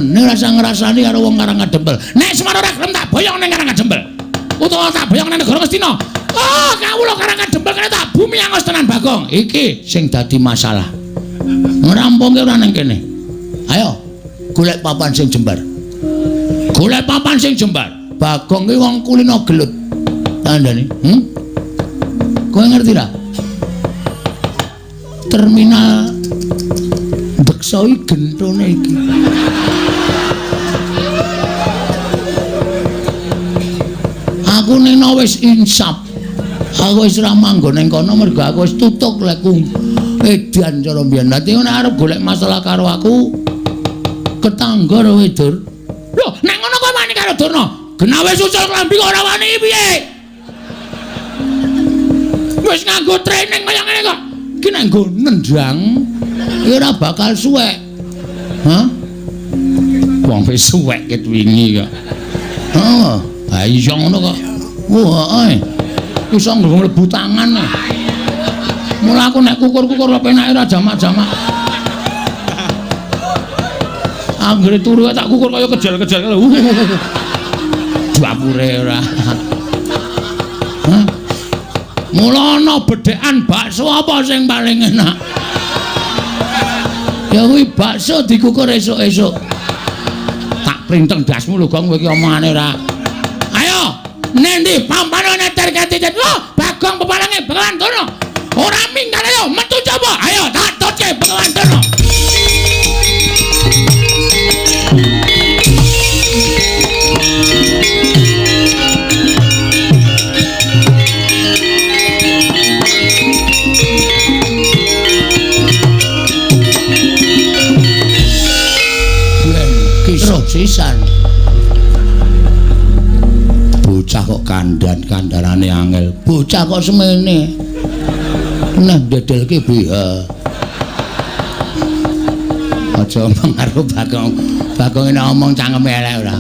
temen, ning ora usah ngrasani karo wong Karang Kadempel. Nek Semar ora gelem tak boyong ning Karang Kadempel. Utawa tak boyong ning negara Ngastina. Oh, kawula Karang Kadempel kene tak bumi angos tenan Bagong. Iki sing dadi masalah. Ngrampungke ora ning kene. Ayo, golek papan sing jembar. Golek papan sing jembar. Bagong ki wong kulino gelut. Tandane, Kowe ngerti ra? Terminal Deksa iki gentone iki. Aku nena wis insaf. Aku wis ora manggon ning kono mergo aku wis tutuk lekku edan cara mbiyen. Dadi nek arep golek masalah karo aku ketangga kowe, Dur. Lho, nek ngono kowe wani karo Durna. Genah wis ucul klambi kok ora wani piye? Wis nganggo training kaya ngene kok. Iki nek nggo nendang ora bakal suwek. Hah? Wong wis suwek ket wingi kok. Heeh. Ha iya ngono kok. Wah, heeh. Iso mlebu tangan. Mula aku nek kukur-kukur penake ora jamak-jamak. Anggere turu tak kukur kaya kejel-kejel. Dapure ora. Hah? Mula ana bedhekan bakso apa sing paling enak? Ya kuwi bakso dikukur esuk-esuk. Tak printeng dasmu lho, Gong, kowe iki omongane ora. Ayo, nendi pampane neter ketitet. Wah, Bagong pepalange Begawan Durna. Ora minggat ayo metu coba. Ayo tak tutke Begawan Durna. Sisan. Bocah kok kandan-kandanane angel. Bocah kok semene. Nah ndedelke BH. Aja omong karo Bagong. Bagong nek omong cangkeme elek ora.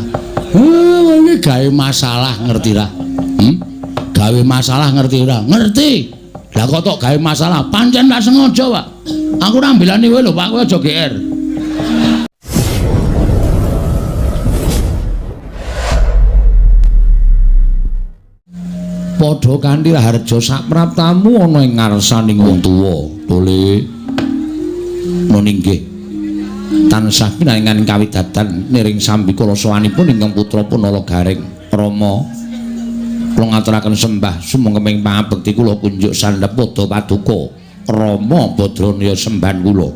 Iki gawe masalah ngerti ra? Gawe masalah ngerti ora? Ngerti. Lah kok tok gawe masalah? Pancen tak sengaja, Pak. Aku ora mbelani kowe lho, Pak. Kowe aja GR. Padha kanthi raharja sapraptamu ana ing ngarsaning wong tuwa. Tole. Nun inggih. Tansah pinaringan kawidadan niring sambikala sowanipun ingkang putra Punala Gareng. Rama, kula ngaturaken sembah sumangga pangabekti kula kunjuk sandhep padha paduka. Rama Badranaya sembahan kula.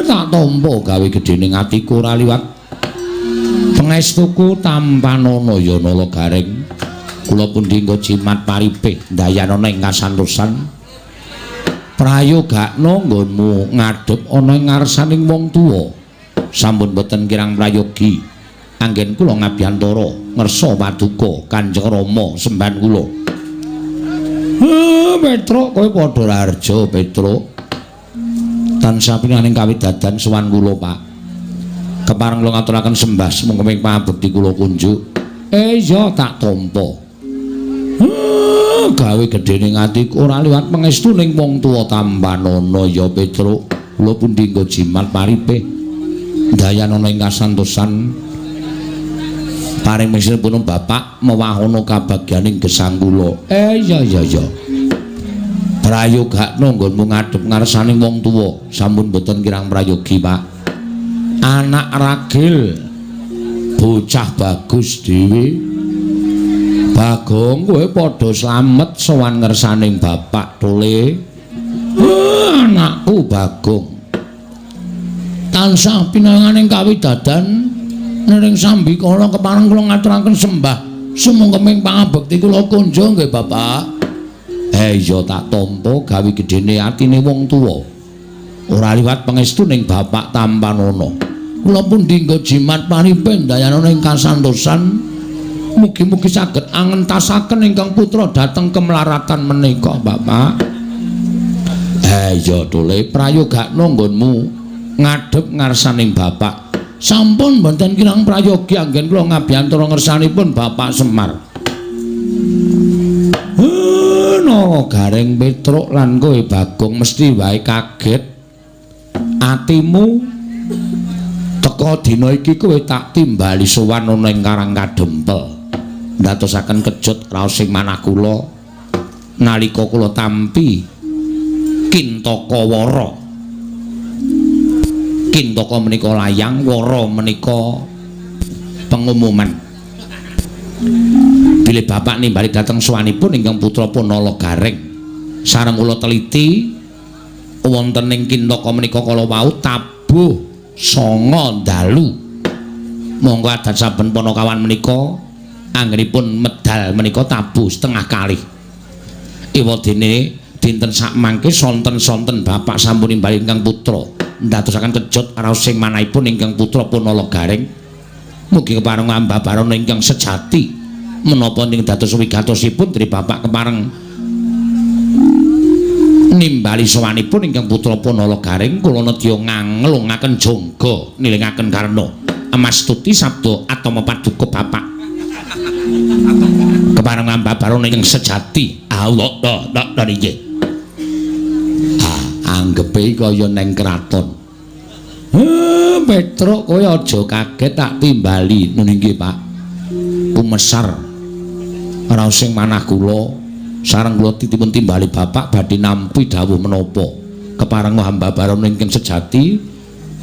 Tak tampa gawe gedhening atiku ora liwat pangestuku tampanana ya Nala Gareng. Kula pundi nggo jimat paripih ndayanana ing kasantosan. Prayogakna nggonmu ngadhep ana ing ngarsaning wong tuwa. Sampun boten kirang prayogi anggen kula ngabiyantara ngersa paduka Kanjeng Rama sembahan kula. Petruk kowe padha raharja Petruk. Tansah pinaning kawidadan sowan kula, Pak. Kepareng kula ngaturaken sembah sumangga pangabekti kula kunjuk. Iya tak tampa. Gawe gedhening atiku ora liwat pangestuning wong tuwa tampanana ya Petruk. Kula pundi nggo jimat paripih ndayanana ing kasantosan. Paring mesiripun bapak mewahana kabagyaning gesang kula. Iya iya iya. Prayogakna nggonmu ngadhep ngarsaning wong tuwa. Sampun boten kirang prayogi, Pak. Anak ragil bocah bagus dhewe. Bagong kowe padha slamet sowan ngersaning bapak tole. Anakku Bagong. Tansah pinaringaning kawidadan niring sambikala kepareng kula ngaturaken sembah sumangga pangabekti kula kunjung nggih bapak. Iya tak tampa gawe gedhene atine wong tuwa. Ora liwat pangestuning bapak tampanana. Kula pundi nggo jimat paripih ndayanana ing kasantosan. Mugi-mugi saged angentasaken ingkang putra dhateng kemelaratan menika, Bapak. Iya tole prayogakna nggonmu ngadhep ngarsaning bapak. Sampun mboten kirang prayogi anggen kula ngabiyantara ngersanipun Bapak Semar. Nara Gareng Petruk lan kowe Bagong mesti wae kaget. Atimu Teka dina iki kowe tak timbali sowan ana ing Karang Kadempel. Ndadosaken kejut raos ing manah kula nalika kula tampi Kintaka Wara. Kintaka menika layang, wara menika pengumuman. Bilih bapak nimbali dhateng sowanipun ingkang putra Punala Gareng. Sareng kula teliti wonten ing Kintaka menika kala wau tabuh 9 dalu. Monggo adat saben panakawan menika anggenipun medal menika tabuh setengah kalih. Ewadene dinten sakmangke sonten-sonten bapak sampun nimbali ingkang putra ndadosaken kejut raos sing manahipun ingkang putra Punala Gareng. Mugi kepareng ambabarana ingkang sejati menapa ing dados wigatosipun dene bapak kepareng nimbali sowanipun ingkang putra Punala Gareng kula nedya nganglungaken jangga nilingaken karna emastuti sabda atama paduka bapak kepareng ambabarana ingkang sejati. Allah da nggih. Ah, anggepe kaya neng kraton. Petruk kowe aja kaget tak timbali. Nggih, Pak. Kumesar raos sing manah kula sareng kula titipun timbali bapak badhe nampi dawuh menapa. Kepareng hambabarana ingkang sejati,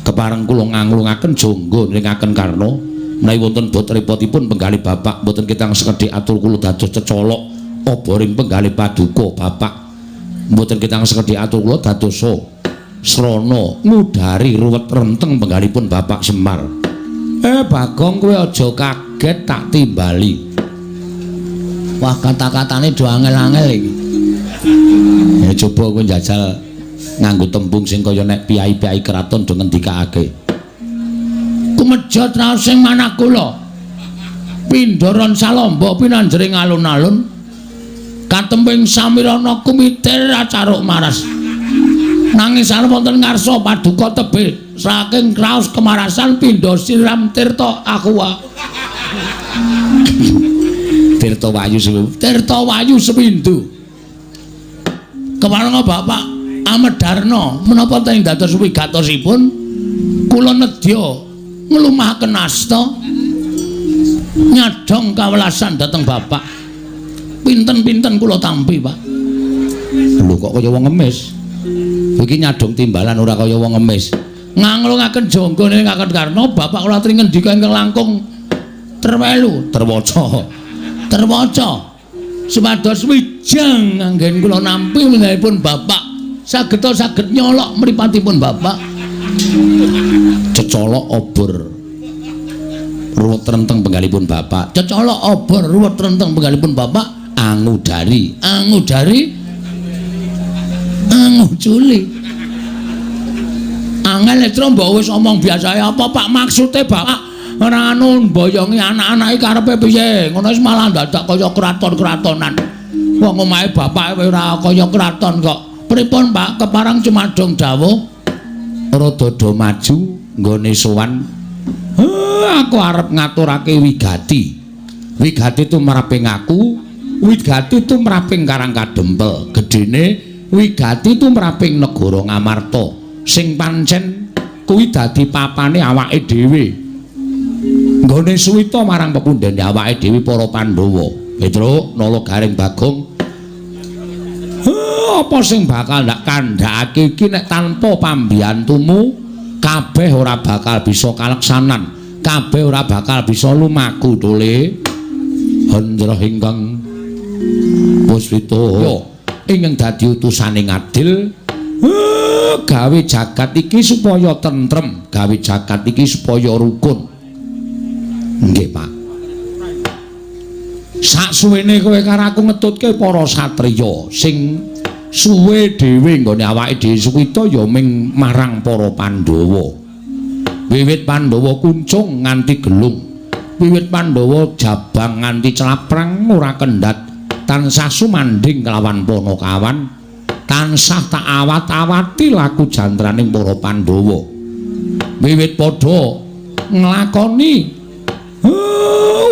kepareng kula nganglungaken jangga nringaken karna menawi wonten bot repotipun penggalih bapak mboten ketang sekedhik atur kula dados cecolok oboring penggalih paduka bapak. Mboten ketang sekedhik atur kula dadosa srana ngudari ruwet renteng penggalipun Bapak Semar. Bagong kowe aja kaget tak timbali. Wah, kata-katane do angel-angel iki. Ya coba kowe njajal nganggo tembung sing kaya nek piyai-piyai kraton do ngendikake. Kumejot raos sing manah kula. Pindharan salamba pinanjering alun-alun. Katemping samirana kumitir acaruk maras. Nanging sareng wonten ngarsa paduka tebih saking raos kemarasan pindha siram tirta aqua. Tirta Wayu Sewindu. Tirta Wayu Sewindu. Kepareng Bapak Amedarna menapa teng dados wigatosipun kula nedya nglumahaken asta nyadhong kawelasan dhateng Bapak. Pinten-pinten kula tampi, Pak. Lho kok kaya wong ngemis. Iki nyadhong timbalan ora kaya wong ngemis. Nganglungaken jangga nilingaken karna bapak kula aturi ngendika ingkang langkung terwelu, terwaca. Terwaca. Supados wijang anggen kula nampi menahipun bapak sageta saged nyolok mripatipun bapak. Cecolok obor ruwet renteng penggalipun bapak. Cecolok obor ruwet renteng penggalipun bapak angudari, angudari anguculi. Angel netra mbok wis omong biasae apa Pak maksude bapak ora anu mboyongi anak-anake karepe piye? Ngono wis malah dadak kaya kraton-kratonan. Wong omahe bapak ora kaya kraton kok. Pripun Pak kepareng cumadung dawuh rada do maju nggone sowan. Aku arep ngaturake wigati. Wigati tumraping aku, wigati tumraping Karang Kadempel. Gedene wigati tumraping negara Ngamarta sing pancen kuwi dadi papane awake dhewe. Nggone suwita marang pepundhene awake dhewe para Pandhawa. Petruk, Nala Gareng Bagong. Apa sing bakal ndak kandhakake iki nek tanpa pambiyantumu kabeh ora bakal bisa kaleksanan, kabeh ora bakal bisa lumaku tole. Hendra ingkang Puspita ingkang dadi utusane ngadil gawe jagat iki supaya tentrem, gawe jagat iki supaya rukun. Nggih, Pak. Saksuwene kowe karo aku ngetutke para satriya sing suwe dhewe nggone awake dhewe suwita ya ming marang para Pandhawa. Wiwit Pandhawa kuncung nganti gelung, wiwit Pandhawa jabang nganti claprang ora kendhat, tansah sumandhing kelawan panakawan, tansah tak awat-awati laku jantraning para Pandhawa. Wiwit padha nglakoni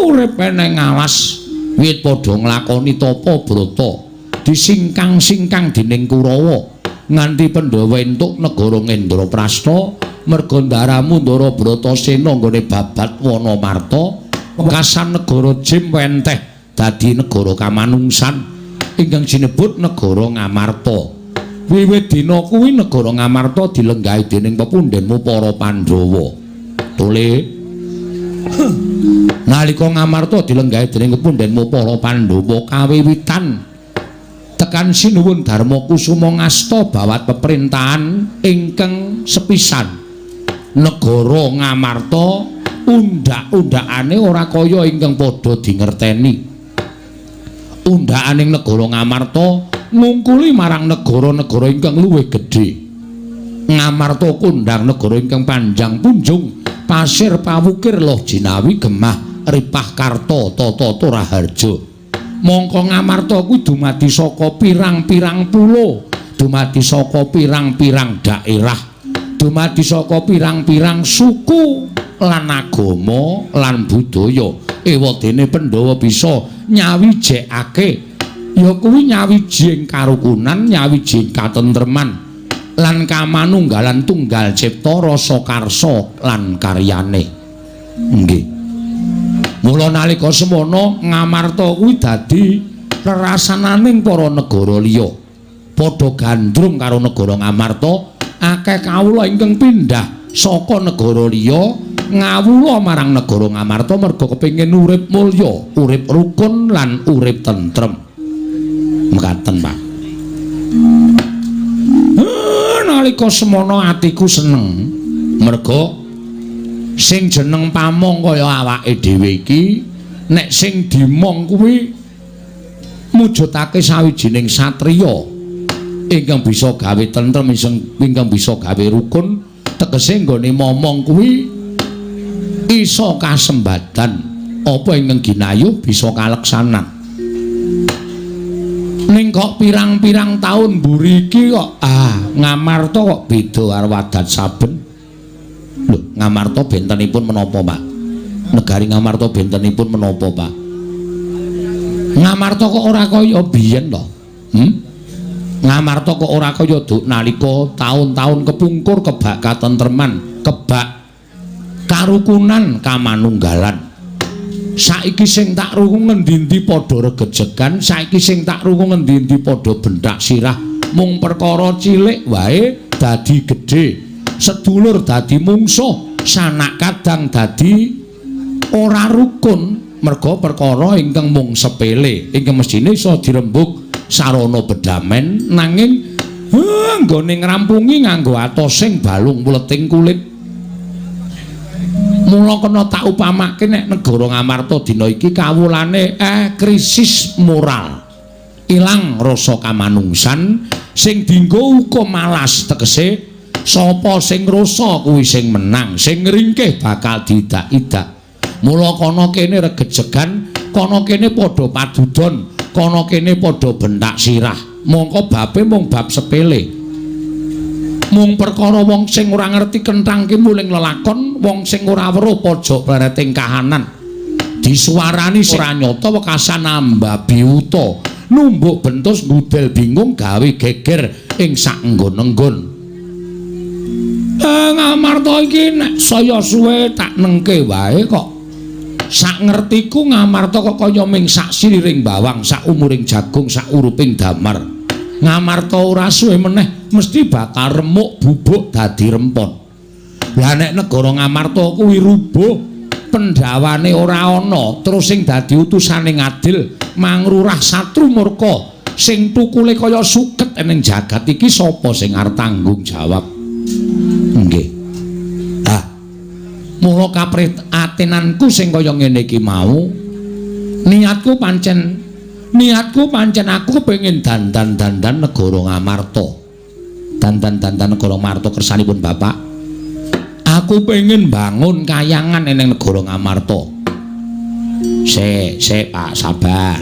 urip eneng alas, wiwit padha nglakoni tapa brata, disingkang-singkang dening Kurawa nganti Pandhawa entuk negara Ngendraprasta. Merga ndaramu Ndara Bratasena nggone babat Wanamarta, wekasan negara Jim wenteh dadi negara kamanungsan ingkang sinebut negara Ngamarta. Wiwit dina kuwi negara Ngamarta dilenggahi dening pepundhenmu para Pandhawa. Tole nalika Ngamarta dilenggahi dening pepundhenmu para Pandhawa, kawiwitan tekan Sinuwun Darma Kusuma ngasta bawat peperintahan ingkang sepisan. Negara Ngamarta undhak-undhakane ora kaya ingkang padha dingerteni. Undhakaning negara Ngamarta ngungkuli marang negara-negara ingkang luwih gedhe. Ngamarta kondhang negara ingkang panjang punjung, pasir pawukir loh jinawi gemah ripah karta tata raharja. Mongko Ngamarta kuwi dumadi saka pirang-pirang pulo, dumadi saka pirang-pirang daerah, dumadi saka pirang-pirang suku lan agama lan budaya. Ewadene Pandhawa bisa nyawijekake, ya kuwi nyawijing karukunan, nyawijing katentreman lan kamanunggalan tunggal cipta rasa karsa lan karyane. Nggih. Mula nalika semono Ngamarta kuwi dadi rerasananing para negara liya. Padha gandrung karo negara Ngamarta, akeh kawula ingkang pindah saka negara liya ngawula marang negara Ngamarta merga kepengin urip mulya, urip rukun lan urip tentrem. Mekaten, Pak. Nalika semono atiku seneng merga sing jeneng pamong kaya awake dhewe iki nek sing dimong kuwi mujudake sawijining satriya ingkang bisa gawe tentrem, ingkang bisa gawe rukun, tegese nggone momong kuwi iso kasembadan apa ingkang ginayuh bisa kaleksanan. Ning kok pirang-pirang taun mburi iki kok Ngamarta kok beda karo adat saben. Lho, Ngamarta bentenipun menapa, Pak? Negari Ngamarta bentenipun menapa, Pak? Ngamarta kok ora kaya biyen to? Ngamarta kok ora kaya duk nalika taun-taun kepungkur kebak katentreman, kebak karukunan kamanunggalan. Saiki sing tak rungu ngendi-endi padha regejegan, saiki sing tak rungu ngendi-endi padha benthak sirah, mung perkara cilik wae dadi gedhe, sedulur dadi mungsuh, sanak kadang dadi ora rukun merga perkara ingkang mung sepele, ingkang mesthine iso dirembug sarana bedamen, nanging nggone ngrampungi nganggo atosing balung mleting kulit. Mula kena tak upamake nek negara Ngamarta dina iki kawulane krisis moral. Ilang rasa kamanungsan sing dinggo hukum malas, tegese sapa sing rasa kuwi sing menang, sing ngringkih bakal diidak-idak. Mula kana kene regejegan, kana kene padha padudon, kana kene padha benthak sirah. Mongko babe mung bab sepele. Mung perkara wong sing ora ngerti kenthang ki muling lelakon, wong sing ora weruh pojok plereting kahanan. Disuwarani sing ora nyata wekasan ambabi wuta, numbuk bentus ngudel bingung gawe geger ing sak nggon-nggon. Ngamarta iki nek saya suwe tak nengke wae kok. Sak ngertiku Ngamarta kok kaya ming sak siliring bawang, sak umuring jagung, sak uruping damar. Ngamarta ora suwe meneh mesti bakal remuk bubuk dadi rempon. Lah nek negara Ngamarta kuwi rubuh, pendhawane ora ana, terus sing dadi utusane ngadil mangrurah satru murka sing tukule kaya suket ning jagat iki sapa sing arep tanggung jawab? Nggih. Ah. Mula kaprihatinanku sing kaya ngene iki mau, niatku pancen aku kepengin dandan-dandan negara Ngamarta. Dandan-dandan negara Ngamarta kersanipun Bapak. Aku pengen bangun kayangan ning negara Ngamarta. Sik, sik Pak, sabar.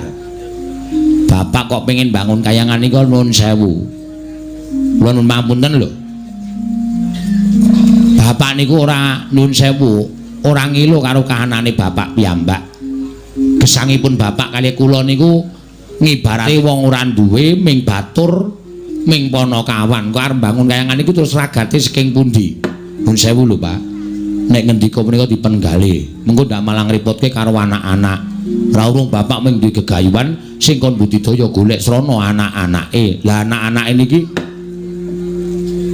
Bapak kok pengen bangun kayangan niku nuwun sewu. Kula nuwun pangapunten lho. Bapak niku ora nuwun sewu, ora ngilu karo kahanane bapak piyambak. Gesangipun bapak kali kula niku ngibarate wong ora duwe ming batur ming panakawan. Kok arep bangun kayangan niku terus ragate saking pundi? Mun sewu lho, Pak. Nek ngendika menika dipun galih, mengko ndak malah ngrepotke karo anak-anak. Ora urung bapak mung duwe gegayuhan sing kon budidaya golek srana anak-anake. Lah anak-anake niki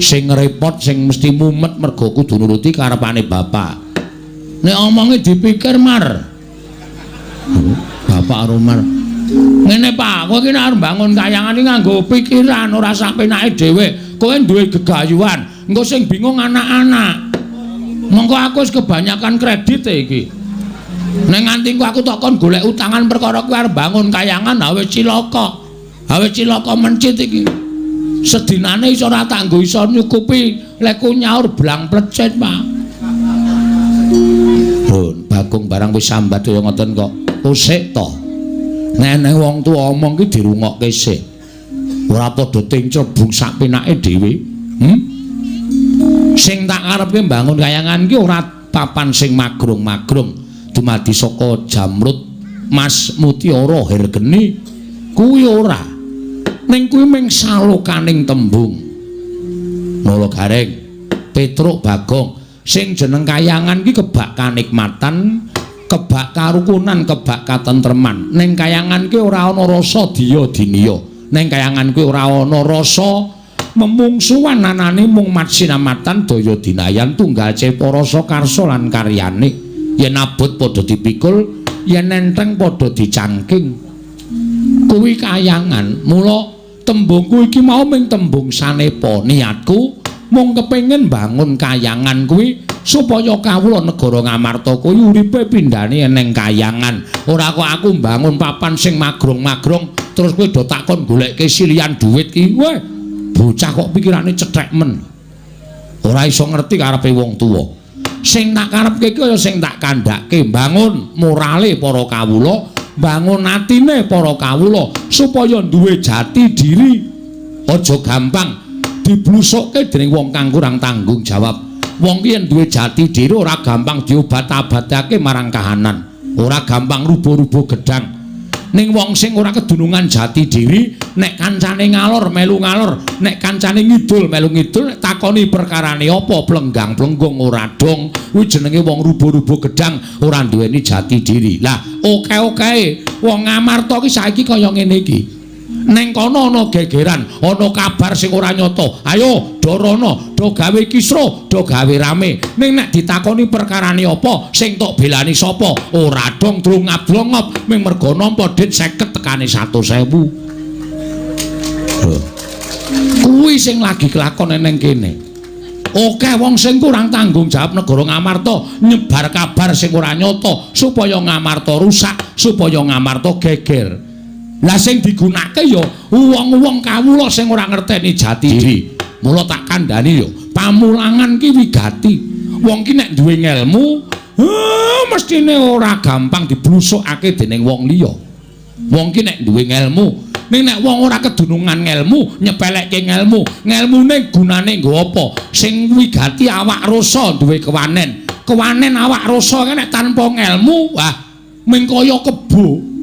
sing repot, sing mesti mumet mergo kudu nuruti karepane bapak. Nek omonge dipikir, Mar. Bapak karo Mar. Ngene, Pak, kowe iki nek arep mbangun kayangan iki nganggo pikiran, ora sak penake dhewe. Kowe duwe gegayuhan, engko sing bingung anak-anak. Mongko aku wis kebanyakan kredit iki. Nek nganti engko aku tok kon golek utangan perkara kowe arep bangun kayangan, ha wis cilaka. Ha wis cilaka mencit iki. Sedinane iso ora tak nggo iso nyukupi leku nyaur blang plecet, Pak. Lho, Bagong barang wis sambat kaya ngoten kok. Usik to. Nek nek wong tuwa omong ki dirungokke sik. Ora padha tincrebung sak penake dhewe. Sing tak karepke mbangun kayangan ki ora papan sing magrong-magrong dumadi saka jamrut, mas, mutiara, hergeni kuwi ora. Ning kuwi mung salokaning tembung. Mula Gareng, Petruk, Bagong, sing jeneng kayangan ki kebak kanikmatan, kebak karukunan, kebak katentreman. Ning kayangan ki ora ana rasa diya diniya. Ning kayangan kuwi ora ana rasa memungsuhan, anane mung matsinamatan daya dinayan tunggal cepa rasa karsa lan karyane. Yen abot padha dipikul, yen enteng padha dicangking. Kuwi kayangan. Mula tembungku iki mau mung tembung sanepa. Niatku mung kepengin bangun kayangan kuwi supaya kawula negara Ngamarta kuwi uripe pindhane ning kayangan. Ora kok aku mbangun papan sing magrong-magrong terus kowe do takon golekke silian duit ki. Weh, bocah kok pikirane cethek men. Ora iso ngerti karepe wong tuwa. Sing tak karepke ki kaya sing tak kandhake, bangun morale para kawula, bangun atine para kawula supaya duwe jati diri. Aja gampang diblusukke dening wong kang kurang tanggung jawab. Wong ki yen duwe jati diri ora gampang diobat-abatake marang kahanan, ora gampang rubuh-rubuh gedang. Ning wong sing ora kedunungan jati diri, nek kancane ngalor melu ngalor, nek kancane ngidul melu ngidul, nek takoni perkarane apa plenggang-plenggung ora dong. Kuwi jenenge wong rubuh-rubuh gedang, ora duweni jati diri. Lah, oke-oke wong Ngamarta ki saiki kaya ngene iki. Neng kono ana gegeran, ana kabar sing ora nyata. Ayo do rono, do gawe kisruh, do gawe rame. Ning nek ditakoni perkarane apa, sing tok belani sapa, ora dong drongap-drongop ming mergo nampa dit 50 tekane 100.000. Lho. Kuwi sing lagi kelakon neng kene. Oke wong sing kurang tanggung jawab negara Ngamarta nyebar kabar sing ora nyata supaya Ngamarta rusak, supaya Ngamarta geger. Lah sing digunakake ya wong-wong kawula sing ora ngerteni jati diri. Mula tak kandhani ya, pamulangan ki wigati. Wong ki nek duwe ngelmu, mestine ora gampang diblusukake dening wong liya. Wong ki nek duwe ngelmu, ning nek wong ora kedunungan ngelmu, nyepelekke ngelmu, ngelmune gunane nggo apa? Sing wigati awak rasa duwe kewanen. Kewanen awak rasa ki nek tanpa ngelmu, wah, ming kaya kebo.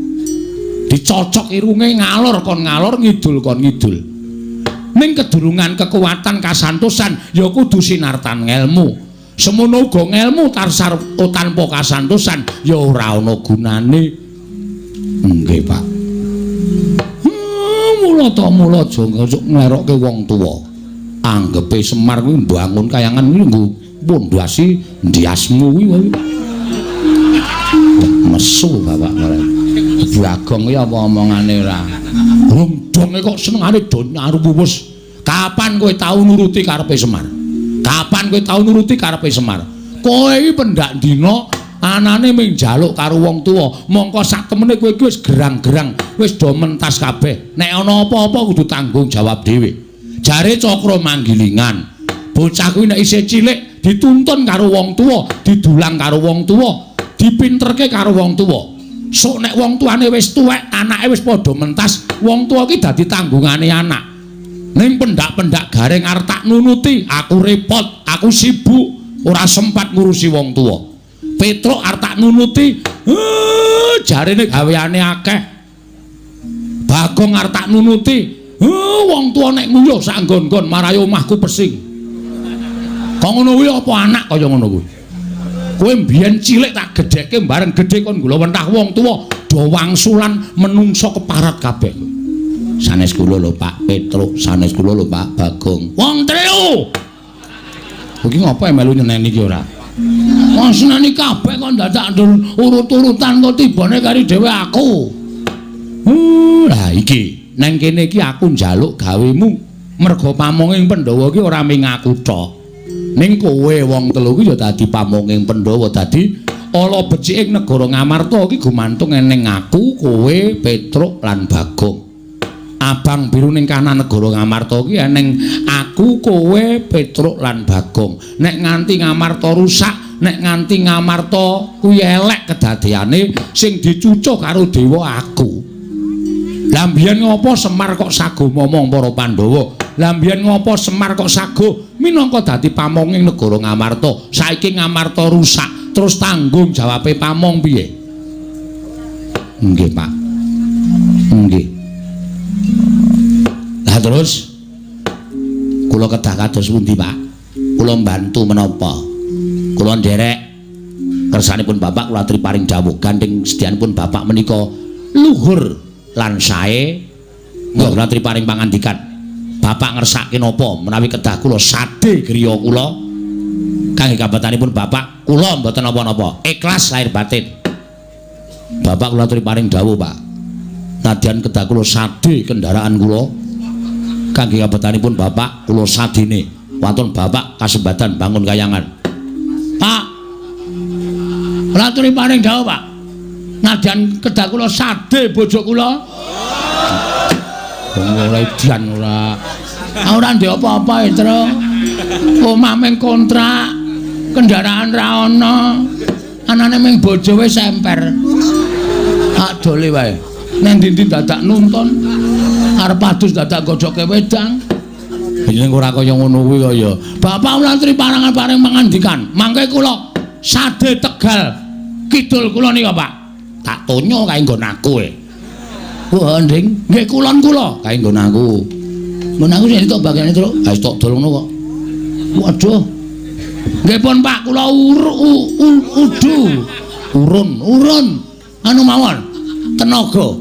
Dicocok irunge ngalor kon ngalor, ngidul kon ngidul. Ning kedurungan kekuatan kasantosan ya kudu sinartan ngelmu. Semono uga ngelmu tarsar tanpa kasantosan ya ora ana gunane. Nggih, Pak. Mula ta mula aja nglerokke wong tuwa. Anggepe Semar kuwi mbangun kayangan kuwi nggo pondasi ndiasmu kuwi. Mesu bapak kare. Bagong iki apa omongane ora? Rung donge kok senengane do nyaruwus. Kapan kowe tau nuruti karepe Semar? Kapan kowe tau nuruti karepe Semar? Kowe iki pendak dina anane mung njaluk karo wong tuwa, mongko sak temene kowe iki wis gerang-gerang, wis do mentas kabeh. Nek ana apa-apa kudu tanggung jawab dhewe. Jare Cakra Manggilingan, bocah kuwi nek isih cilik dituntun karo wong tuwa, didulang karo wong tuwa, dipinterke karo wong tuwa. Sok nek wong tuane wis tuwek, anake wis padha mentas, wong tuwa ki dadi tanggungane anak. Ning pendak-pendak Gareng arep tak nunuti, aku repot, aku sibuk, ora sempat ngurusi wong tuwa. Petruk arep tak nunuti, jarene gaweane akeh. Bagong arep tak nunuti, wong tuwa nek nguyuh sak nggon-nggon marai omahku pesing. Kok ngono kuwi apa anak kaya ngono kuwi? Kowe mbiyen cilik tak gedheke bareng gedhe kon gula wentah wong tuwa do wangsulan menungso keparat kabeh. Sanes kula lho Pak Petruk, sanes kula lho Pak Bagong. Wong telu. Iki ngopo melu nyeneni iki ora? Wong seneni kabeh kok dadak urut-urutan kok tibane kari dhewe aku. Lah iki neng kene iki aku njaluk gawemu merga pamonging Pandhawa iki ora ming aku tok. Ning kowe wong telu iki ya dadi pamonging Pandhawa, dadi ala beciking negara Ngamarta iki gumantung ning aku, kowe, Petruk lan Bagong. Abang biru ning kanan negara Ngamarta iki eneng aku, kowe, Petruk lan Bagong. Nek nganti Ngamarta rusak, nek nganti Ngamarta kuwi elek kedadeane, sing dicucuh karo dewa aku. Lah mbiyen ngopo Semar kok sago momong para Pandhawa? Lah mbiyen ngopo Semar kok sago minangka dadi pamonging negara Ngamarta? Saiki Ngamarta rusak, terus tanggung jawabe pamong piye? Nggih, Pak. Nggih. Lah terus kula kedah kados pundi, Pak? Kula mbantu menapa? Kula nderek kersanipun Bapak kula aturi paring dawuh gandeng sedyanipun Bapak menika luhur lan sae. Nggih kula aturi paring pangandikan. Bapak ngersake napa menawi kedah kula sade griya kula kangge kabatanipun Bapak kula mboten napa-napa, ikhlas lahir batin. Bapak kula aturi paring dawuh, Pak. Nadyan kedah kula sade kendaraan kula kangge kabatanipun Bapak kula sadene. Wonten Bapak kasembatan bangun kayangan. Pak, kula aturi paring dawuh, Pak. Nadyan kedah kula sade bojo kula. Wong ora edan ora. Ora ndek apa-apa, Tru. Omah mung kontrak, kendaraan ra ana. Anane mung bojo wis emper. Hak dole wae. Nang ndi-ndi dadak nuntun. Arep adus dadak gojoke wedang. Yen ora kaya ngono kuwi kaya. Bapak kula aturi parangan paring pangandikan. Mangke kula sade Tegal kidul kula nika, Pak. Tak tonyo kae nggon aku e. Wah, Nding, nggih kulon kula kae nggon aku. Nggon aku sing tok bagiane, Truk. Ha wis tok dol ngono kok. Waduh. Nggih pun, Pak, kula udu. Urun, urun. Anu mawon. Tenaga.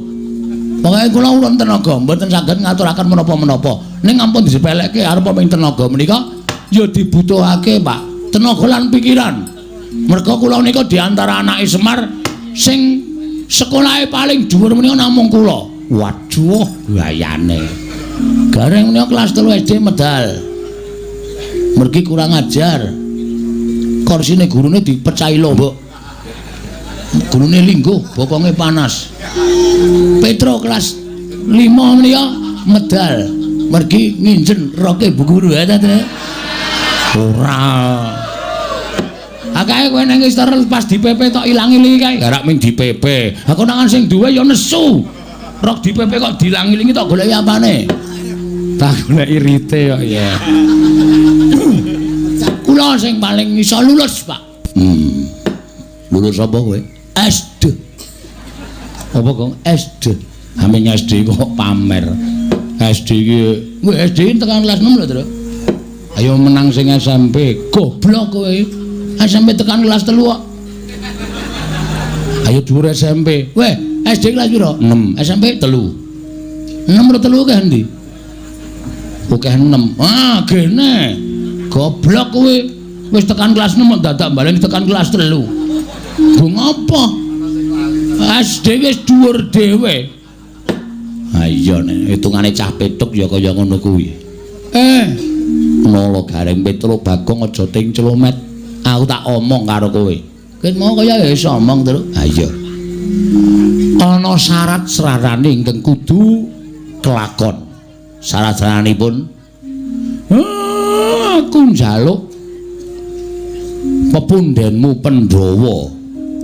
Pokoke kula urun tenaga, mboten saged ngaturaken menapa-menapa. Ning ampun disepelekke arep ming tenaga menika ya dibutuhake, Pak. Tenaga lan pikiran. Merga kula nika di antara anake Semar sing sekolahe paling dhuwur menika namung kula. Waduh, gayane. Gareng menika kelas 3 SD medal. Mergi kurang ajar. Korsine gurune dipecahi lombok. Gurune lingguh, bokonge panas. Petro kelas 5 menika medal. Mergi nginjen roke bu guru ya ta. Ora. Akae kowe nang istor pas di PP tok ilang-ilingi kae. Garak ming di PP. Aku nangan sing duwe ya nesu. Rok di PP kok diilang-ilingi tok goleki apane? Tak goleki rite kok ya. Kula sing paling iso lulus, Pak. Lulus apa kowe? SD. Apa kok SD? Haming SD kok pamer. SD iki, kowe SD tekan kelas 6 lho, Tru. Ayo menang sing SMP. Goblok kowe. SMP tekan kelas 3 kok. Ayo dhuwur SMP. Weh, SD kelas piro? 6. SMP 3. 6 ro 3 akeh endi? Akeh 6. Ah, gene. Goblok kowe. Wis tekan kelas 6 kok dadak baleni tekan kelas 3. Nggo ngopo? SD wis dhuwur dhewe. Ha iya nek hitungane cah petuk ya kaya ngono kuwi. Nala Gareng Petro Bagong aja ting clomet. Aku tak omong karo kowe. Ket mau kaya iso omong, Tru. Ha iya. Ana syarat srarane ingkang kudu kelakon. Syarat-syaranipun aku njaluk pepundhenmu Pandhawa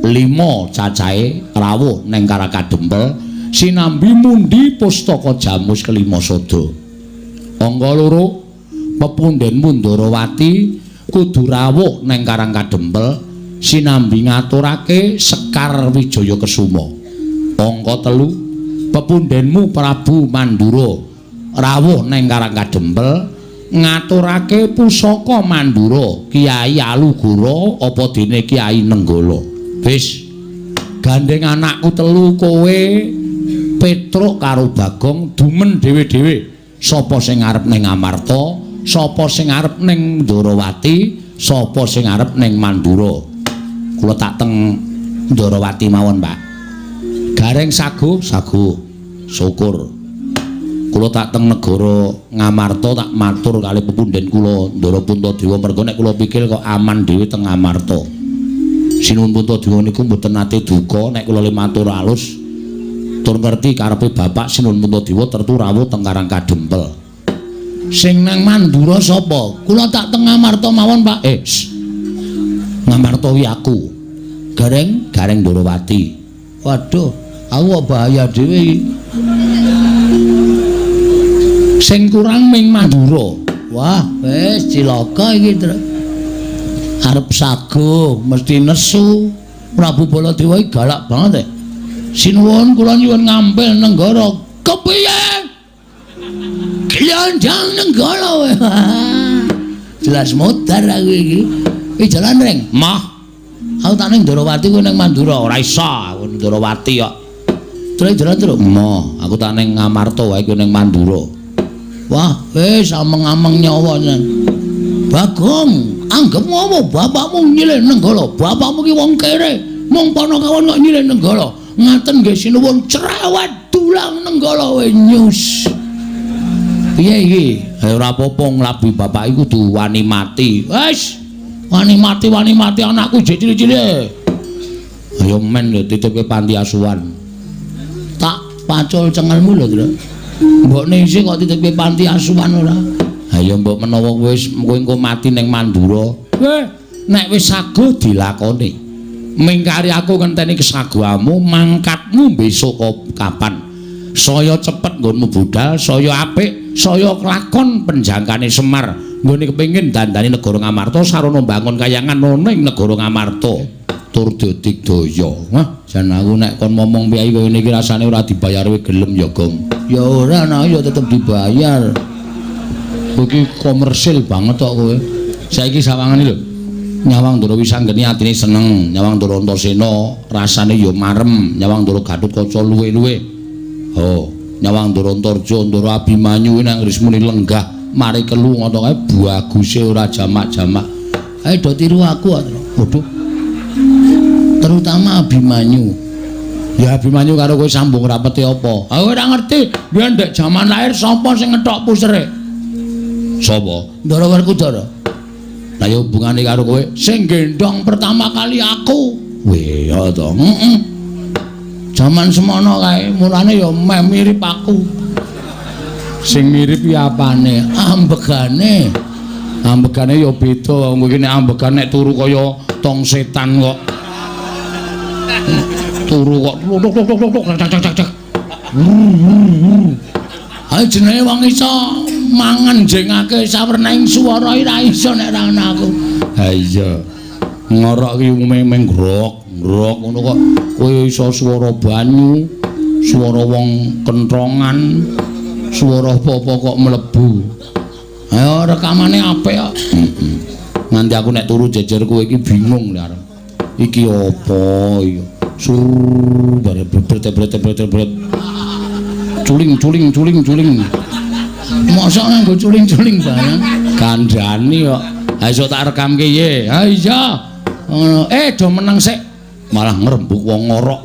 5 cacahe rawuh neng Karang Kadempel sinambi mundi pustaka Jamus kelima sada. Angka 2 pepundhenmu Ndarawati kudu rawuh neng Karang Kadempel sinambi ngaturake Sekar Wijaya Kesuma. Angka 3 pepundhenmu Prabu Mandura rawuh neng Karang Kadempel Ngaturake pusaka Mandura Kiai Alugoro apa dene Kiai Nenggala. Wis gandeng anakku telu kowe Petruk karo Bagong dumen dhewe-dhewe. Sapa sing arep ning Amarta, sapa sing arep ning Ndorowati, sapa sing arep ning Mandura. Kula tak teng Ndorowati mawon, Pak. Gareng sago, sago. Syukur. Kula tak teng negara Ngamarta tak matur kali pepunden kula Ndara Puntadewa merga nek kula pikir kok aman dhewe teng Ngamarta. Sinuwun Puntadewa niku mboten nate duka nek kula le matur alus tur ngerti karepe bapak Sinuwun Puntadewa tertu rawuh teng Karang Kadempel. Sing nang Mandura sapa? Kula tak teng Ngamarta mawon, Pak. Ngamarta wi aku. Gareng, Gareng Ndorowati. Waduh, aku kok bahaya dhewe iki. Sing kurang ming Mandura. Wah, wis cilaka iki, Tru. Arep sago mesti nesu. Prabu Baladewa iki galak banget. Sinuwun kula nyuwun ngampil nenggara. Kepiye? Glandang nenggara. Jelas modar aku iki. Iki jalan ring. Mah. Aku tak ning Ndorowati kowe ning Mandura. Ora iso aku ning Ndorowati kok. Terus jalan terus. Mah, aku tak ning Ngamarta wae kowe ning Mandura. Wah, wis ameng-ameng nyawa nyen. Bagong, anggep ngopo bapakmu nyilih Nenggala? Bapakmu ki wong kere, mung panakawon kok nyilih Nenggala. Ngaten nggih sinuwun cerewet dulang Nenggala we nyus. Piye iki? Ora apa-apa nglabi bapak iku kudu wani mati. Wis, wani mati anakku jek cilik-cilik. Ayo men lho titipke panti asuhan. Tak pacul cengelmu lho, Tru. Mbokne isih kok titipke panti asuhan ora? Ha ya mbok menawa wis kowe engko mati ning Mandura. Nek wis sago dilakoni. Mingkari aku ngenteni kesagoamu, mangkatmu besok kapan? Saya cepet nggonmu budal, saya apik, saya kelakon penjangkane Semar. Nggone kepengin dandani negara Ngamarta sarana mbangun kayangan ana ing negara Ngamarta. Tur dadigdaya. Wah, jan aku nek kon momong piye kaya ngene iki rasane ora dibayar kowe gelem ya, Gong. Ya ora, nah ya tetep dibayar. Kowe iki komersil banget kok kowe. Saiki sawangane lho. Nyawang Ndara Wisanggeni atine seneng, nyawang Ndara Antasena rasane ya marem, nyawang Ndara Gatotkaca luwe-luwe. Oh, nyawang Ndara Antarja, Ndara Abimanyu nang rismune lenggah mari kelu ngono kae baguse ora jamak-jamak. Ayo do tiru aku kok. Waduh. Terutama Abimanyu. Ya Abimanyu karo kowe sambung rapete apa? Aku ora ngerti. Biyen ndek jaman lahir sapa sing ngetok pusere? Sapa? Ndara Werkudara. Lah ya hubungane karo kowe sing gendhong pertama kali aku. Weh, ya to. Heeh. Jaman semono kae mulane ya meh mirip aku. Sing mirip ya apane? Ambegane. Ambegane ya beda. Wong iki nek ambegan nek turu kaya tong setan kok. Turu kok tuk tuk tuk tuk tak tak tak tak. Ha jenenge wong iso mangan jengake sawernaing swara ora iso nek ora ana aku. Ha iya. Ngorok ki umume meng grok, grok ngono kok kowe iso swara banyu, swara wong kentrongan, swara apa-apa kok mlebu. Ayo rekamane apik kok. Heeh. Nganti aku nek turu jejer kowe iki bingung lho arep. Iki apa iki? Sur bare bret bret bret bret. Culing culing culing culing. Mosok nganggo culing-culing barang. Kandhani kok. Ha iso tak rekamke ye. Ha iya. Ngono. Do meneng sik. Malah ngrembug wong ngorok.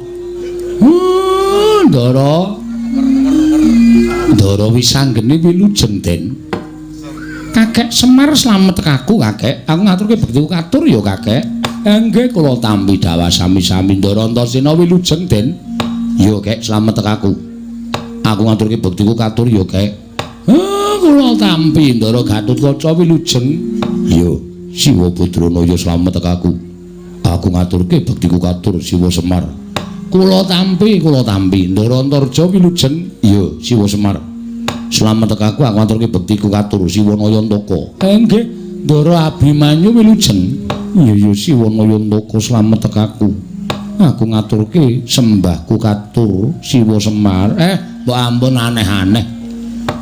Ndara. Ndara Wisanggeni wilujeng, Den. Kakek Semar slamet aku, Kakek. Aku ngaturke bektiku katur ya, Kakek. Nggih kula tampi dawah sami-sami Ndara Antasena wilujeng, Den. Ya, Kek, slamet aku. Aku ngaturke bektiku katur ya, Kek. Kula tampi Ndara Gatotkaca wilujeng. Ya, Siwa Badrana ya slamet aku. Aku ngaturke bektiku katur Siwa Semar. Kula tampi, kula tampi Ndara Antarja wilujeng. Ya, Siwa Semar. Slamet aku, aku ngaturke bektiku katur Siwa Nayantaka. Nggih, Ndara Abimanyu wilujeng. Iya ya Siwa Nayantaka slamet aku. Aku ngaturke sembahku katur Siwa Semar. Mbok ampun aneh-aneh.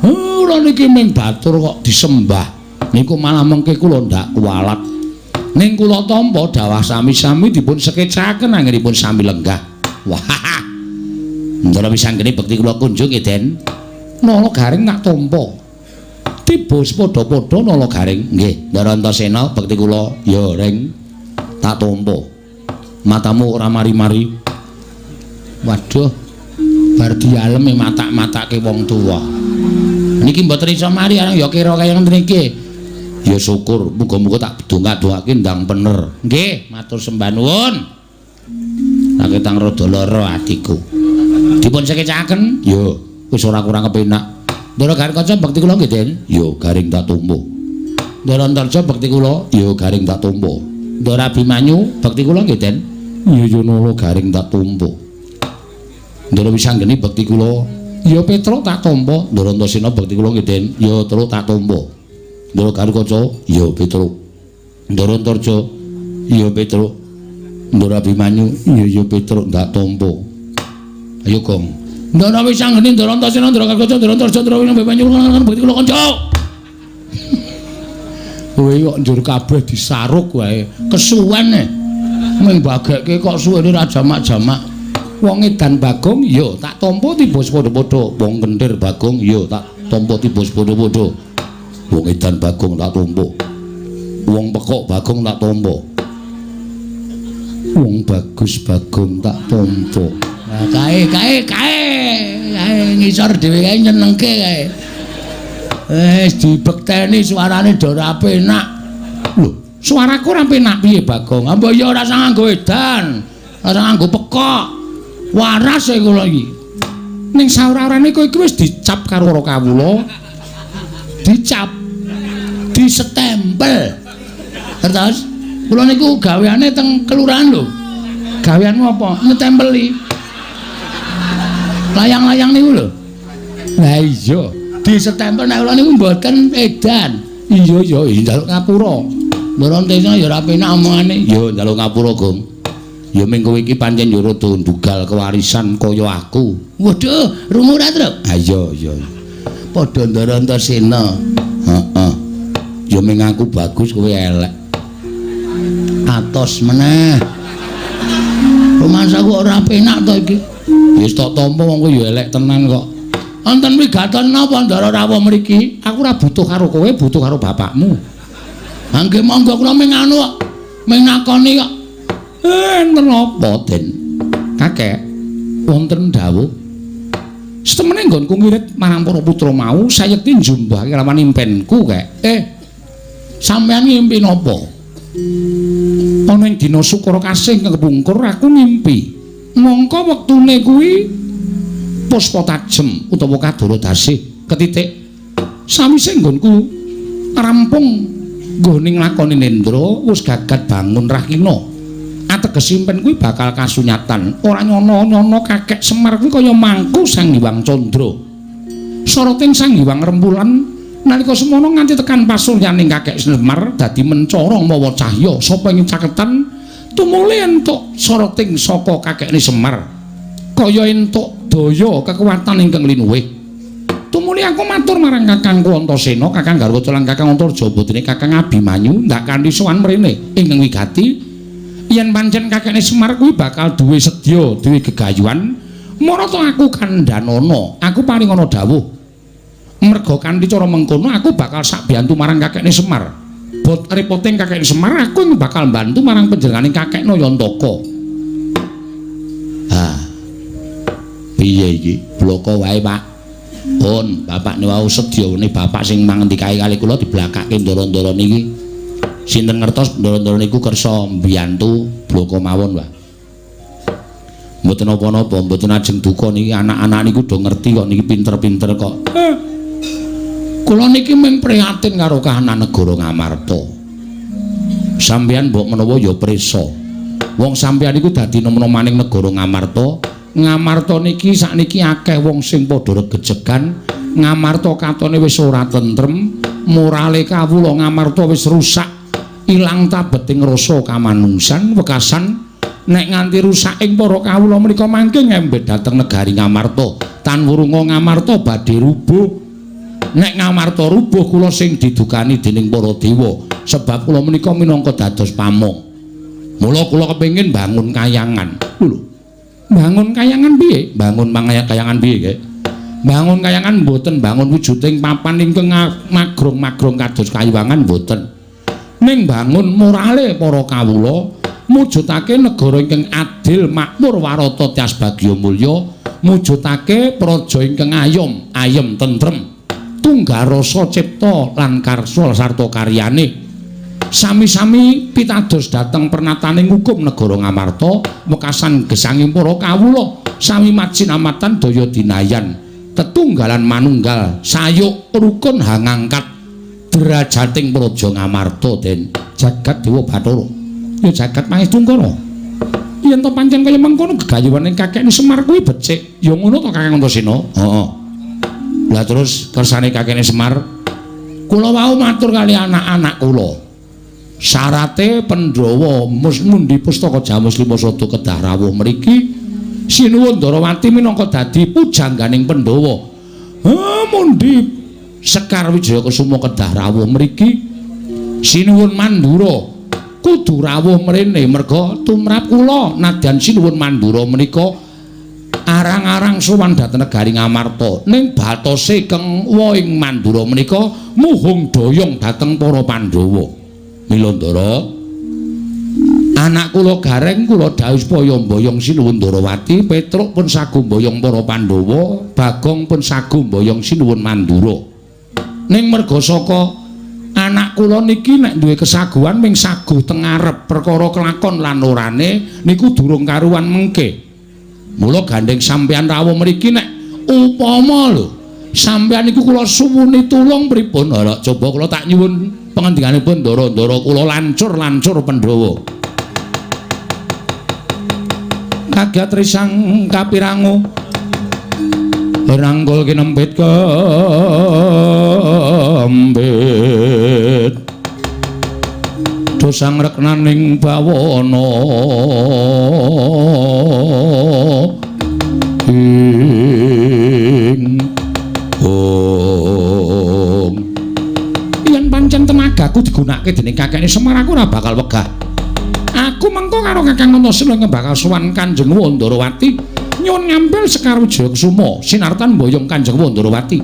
Kula niki ming batur kok disembah. Niku malah mengke kula ndak kuwalat. Ning kula tampa dawah sami-sami dipun sekecaken anggenipun sami lenggah. Wah. Ndara Wisanggeni bekti kula kunjung nggih, Den. Nala Garing tak tampa. Tiba padha-padha Nala Garing. Nggih, Ndara Antasena bekti kula ya ring tak tampa. Matamu ora mari-mari. Waduh. Bar dialem matak-matake wong tuwa. Niki mboten iso mari arang ya kira kaya ngene iki. Ya syukur, muga-muga tak dongak-dongake ndang pener. Nggih, matur sembah nuwun. Naketang rada lara atiku. Dipun sekecaken? Ya, wis ora kurang kepenak. Ndara Garing Kaca bekti kula nggih, Den. Ya, Garing tak tampa. Ndara Antarja bekti kula, ya Garing tak tampa. Ndara Abimanyu bekti kula nggih, Den. Ya ya Nala Garing tak tampa. Ndara Wisanggeni bekti kula, ya Petruk tak tampa. Ndara Antasena bekti kula nggih, Den. Ya Truk tak tampa. Ndara Garing Kaca, ya Petruk. Ndara Antarja, ya Petruk. Ndara Abimanyu, ya ya Petruk tak tampa. Ayo Gong. Ndara Wisanggeni, Ndara Antasena, Ndara Garing Kaca, Ndara Antarja, Ndara Abimanyu, bekti kula kanca. Kowe kok njur kabeh disaruk wae. Kesuwen e. Ming bagekke kok suwene ra jamak-jamak. Wong edan Bagong ya tak tampa tiba padha-padha. Wong kenthir Bagong ya tak tampa tiba padha-padha. Wong edan Bagong tak tampa. Wong pekok Bagong tak tampa. Wong bagus Bagong tak tampa. Lah kae kae kae kae ngisor dhewe kae nyenengke kae. Wis dibekteni suarane do ora penak. Lho, suaraku ora penak piye Bagong? Mbok ya ora usah nganggo edan, ora usah nganggo pekok. Waras e kula iki. Ning saora-orane kowe iki wis dicap karo para kawula. Dicap. Disetempel. Terus kula niku gaweane teng kelurahan lho. Gaweanmu apa? Nyetempeli. Layang-layang niku lho. Lah iya, disetempel nek kula niku mboten edan. Iya ya, njaluk ngapura. Ndara Antasena ya ora penak omongane. Ya njaluk ngapura, Gong. Ya ming kowe iki pancen ya rada ndugal kewarisan kaya aku. Waduh, rungu ora, Truk? Ha iya iya. Padha Ndara Antasena. Heeh. Ya ming aku bagus kowe elek. Atos meneh. Rumangsaku ora penak to iki. Ya wis tak tampa wong kowe ya elek tenan kok. Wonten wigaton napa Ndara rawuh mriki? Aku ora butuh karo kowe, butuh karo bapakmu. Ha nggih monggo kula ming anu kok. Ming nakoni kok. Enten apa, Den? Kakek, wonten dawuh. Setemene nggonku ngirit marang para putra mau, sayekti njumbahake kelawan impenku, Kek. Sampeyan ngimpi napa? Ana ing dina Sukara Kasih kepungkur aku ngimpi. Mongko wektune kuwi puspa tajem utawa kadara dasih ketitik. Sawise nggonku rampung nggone nglakoni nendra, wis gagat bangun rahina. Ateges impen kuwi bakal kasunyatan. Ora nyono-nyono kakek Semar kuwi kaya mangku Sang Hyang Candra. Soroting Sang Hyang Rembulan nalika semono nganti tekan pasuryaning kakek Semar dadi mencara mawa cahya sapa ing caketan tumuli entuk soroting saka kakekne Semar. Kaya entuk daya kekuatan ingkang linuwih. Tumuli aku matur marang Kakangku Antasena, Kakang Garwaca lan Kakang Antarja putrine Kakang Abimanyu ndak kanthi sowan mrene ingkang wigati. Yen pancen kakekne Semar kuwi bakal duwe sedya, duwe gegayuhan, marata aku kandhanana, aku paringana dawuh. Merga kanthi cara mengkono aku bakal sakbiyantu marang kakekne Semar. Bot repoting kakekne Semar, aku bakal mbantu marang panjenengane kakek Nayantaka. Ha. Piye iki? Bloko wae, Pak. Pun, bapakne wau sedyane bapak sing mangendikae kali kula diblakake ndara-ndara niki. Sinten ngertos ndara-ndara niku kersa mbiyantu bloko mawon, Pak. Mboten napa-napa, mboten ajeng duka niki anak-anak niku do ngerti kok niki pinter-pinter kok. Kula niki mung prihatin karo kahanan negara Ngamarta. Sampeyan mbok menawa ya prisa. Wong sampeyan niku dadi nom-nomaning negara Ngamarta. Ngamarta niki sakniki akeh wong sing padha regejegan. Ngamarta katone wis ora tentrem, morale kawula Ngamarta wis rusak. Ilang tabeting rasa kamanungsan wekasan nek nganti rusak ing para kawula menika mangke ngembet dhateng negari Ngamarta. Tan wurunga Ngamarta badhe rubuh. Nek Ngamarta rubuh kula sing didukani dening para dewa, sebab kula menika minangka dados pamong. Mula kula kepengin bangun kayangan. Lho. Bangun kayangan piye? Bangun kayangan piye, Kek? Bangun kayangan mboten bangun wujuding papan ingkang magrong-magrong kados kayuwangan mboten. Ning bangun morale para kawula, mujudake negara ingkang adil, makmur, warata, tias bagya mulya, mujudake praja ingkang ayom, ayem tentrem, tunggal rasa cipta lan karsa sarta karyane. Sami-sami pitados dhateng pernataning hukum negara Ngamarta, wekasan gesanging para kawula, sami macinamatan daya dinayan, tetunggalan manunggal, sayuk rukun hangangkat derajating praja Ngamarta den jagat Dewa Bathara. Ya jagat Mahestungkara. Yen to pancen kaya mengkono gegayuhane kakekne Semar kuwi becik, ya ngono to Kakang Antasena? Heeh. Lah terus kersane kakekne Semar, kula wau matur kali anak-anak kula. Syarate Pandhawa mundi pustaka Jamus Lima Sada kedah rawuh mriki. Sinuwun Ndarawati minangka dadi pujangganing Pandhawa. Mundi Sekar Wijaya Kusuma kedah rawuh mriki. Sinuwun Mandura kudu rawuh mrene merga tumrap kula nadyan Sinuwun Mandura menika arang-arang sowan dhateng negari Ngamarta. Ning batose keng woing Mandura menika muhung doyong dhateng para Pandhawa. Mila Ndara, anak kula Gareng kula dawuh supaya mboyong Sinuwun Ndarawati, Petruk pun sagu mboyong para Pandhawa, Bagong pun sagu mboyong Sinuwun Mandura. Ning merga saka anak kula niki nek duwe kesaguhan ming saguh teng ngarep, perkara kelakon lan orane niku durung karuan mengke. Mula gandeng sampeyan rawuh mriki nek upama lho sampeyan niku kula suwuni tulung pripun? Ora coba kula tak nyuwun pangandikanipun ndara-ndara kula lancur-lancur Pandhawa. Kaget risang kapirangu rangkul kinempit kembit dosang reknaning bawana ing ong. Yen pancen tenagaku digunakake dening kakekne Semar, aku ora bakal wegah. Aku mengko karo Kakang Antasena ingkang bakal sowan Kanjeng Wandarawati nyuwun ngambil Sekar Wijaya Kusuma sinartan mboyong Kanjeng Wandarawati.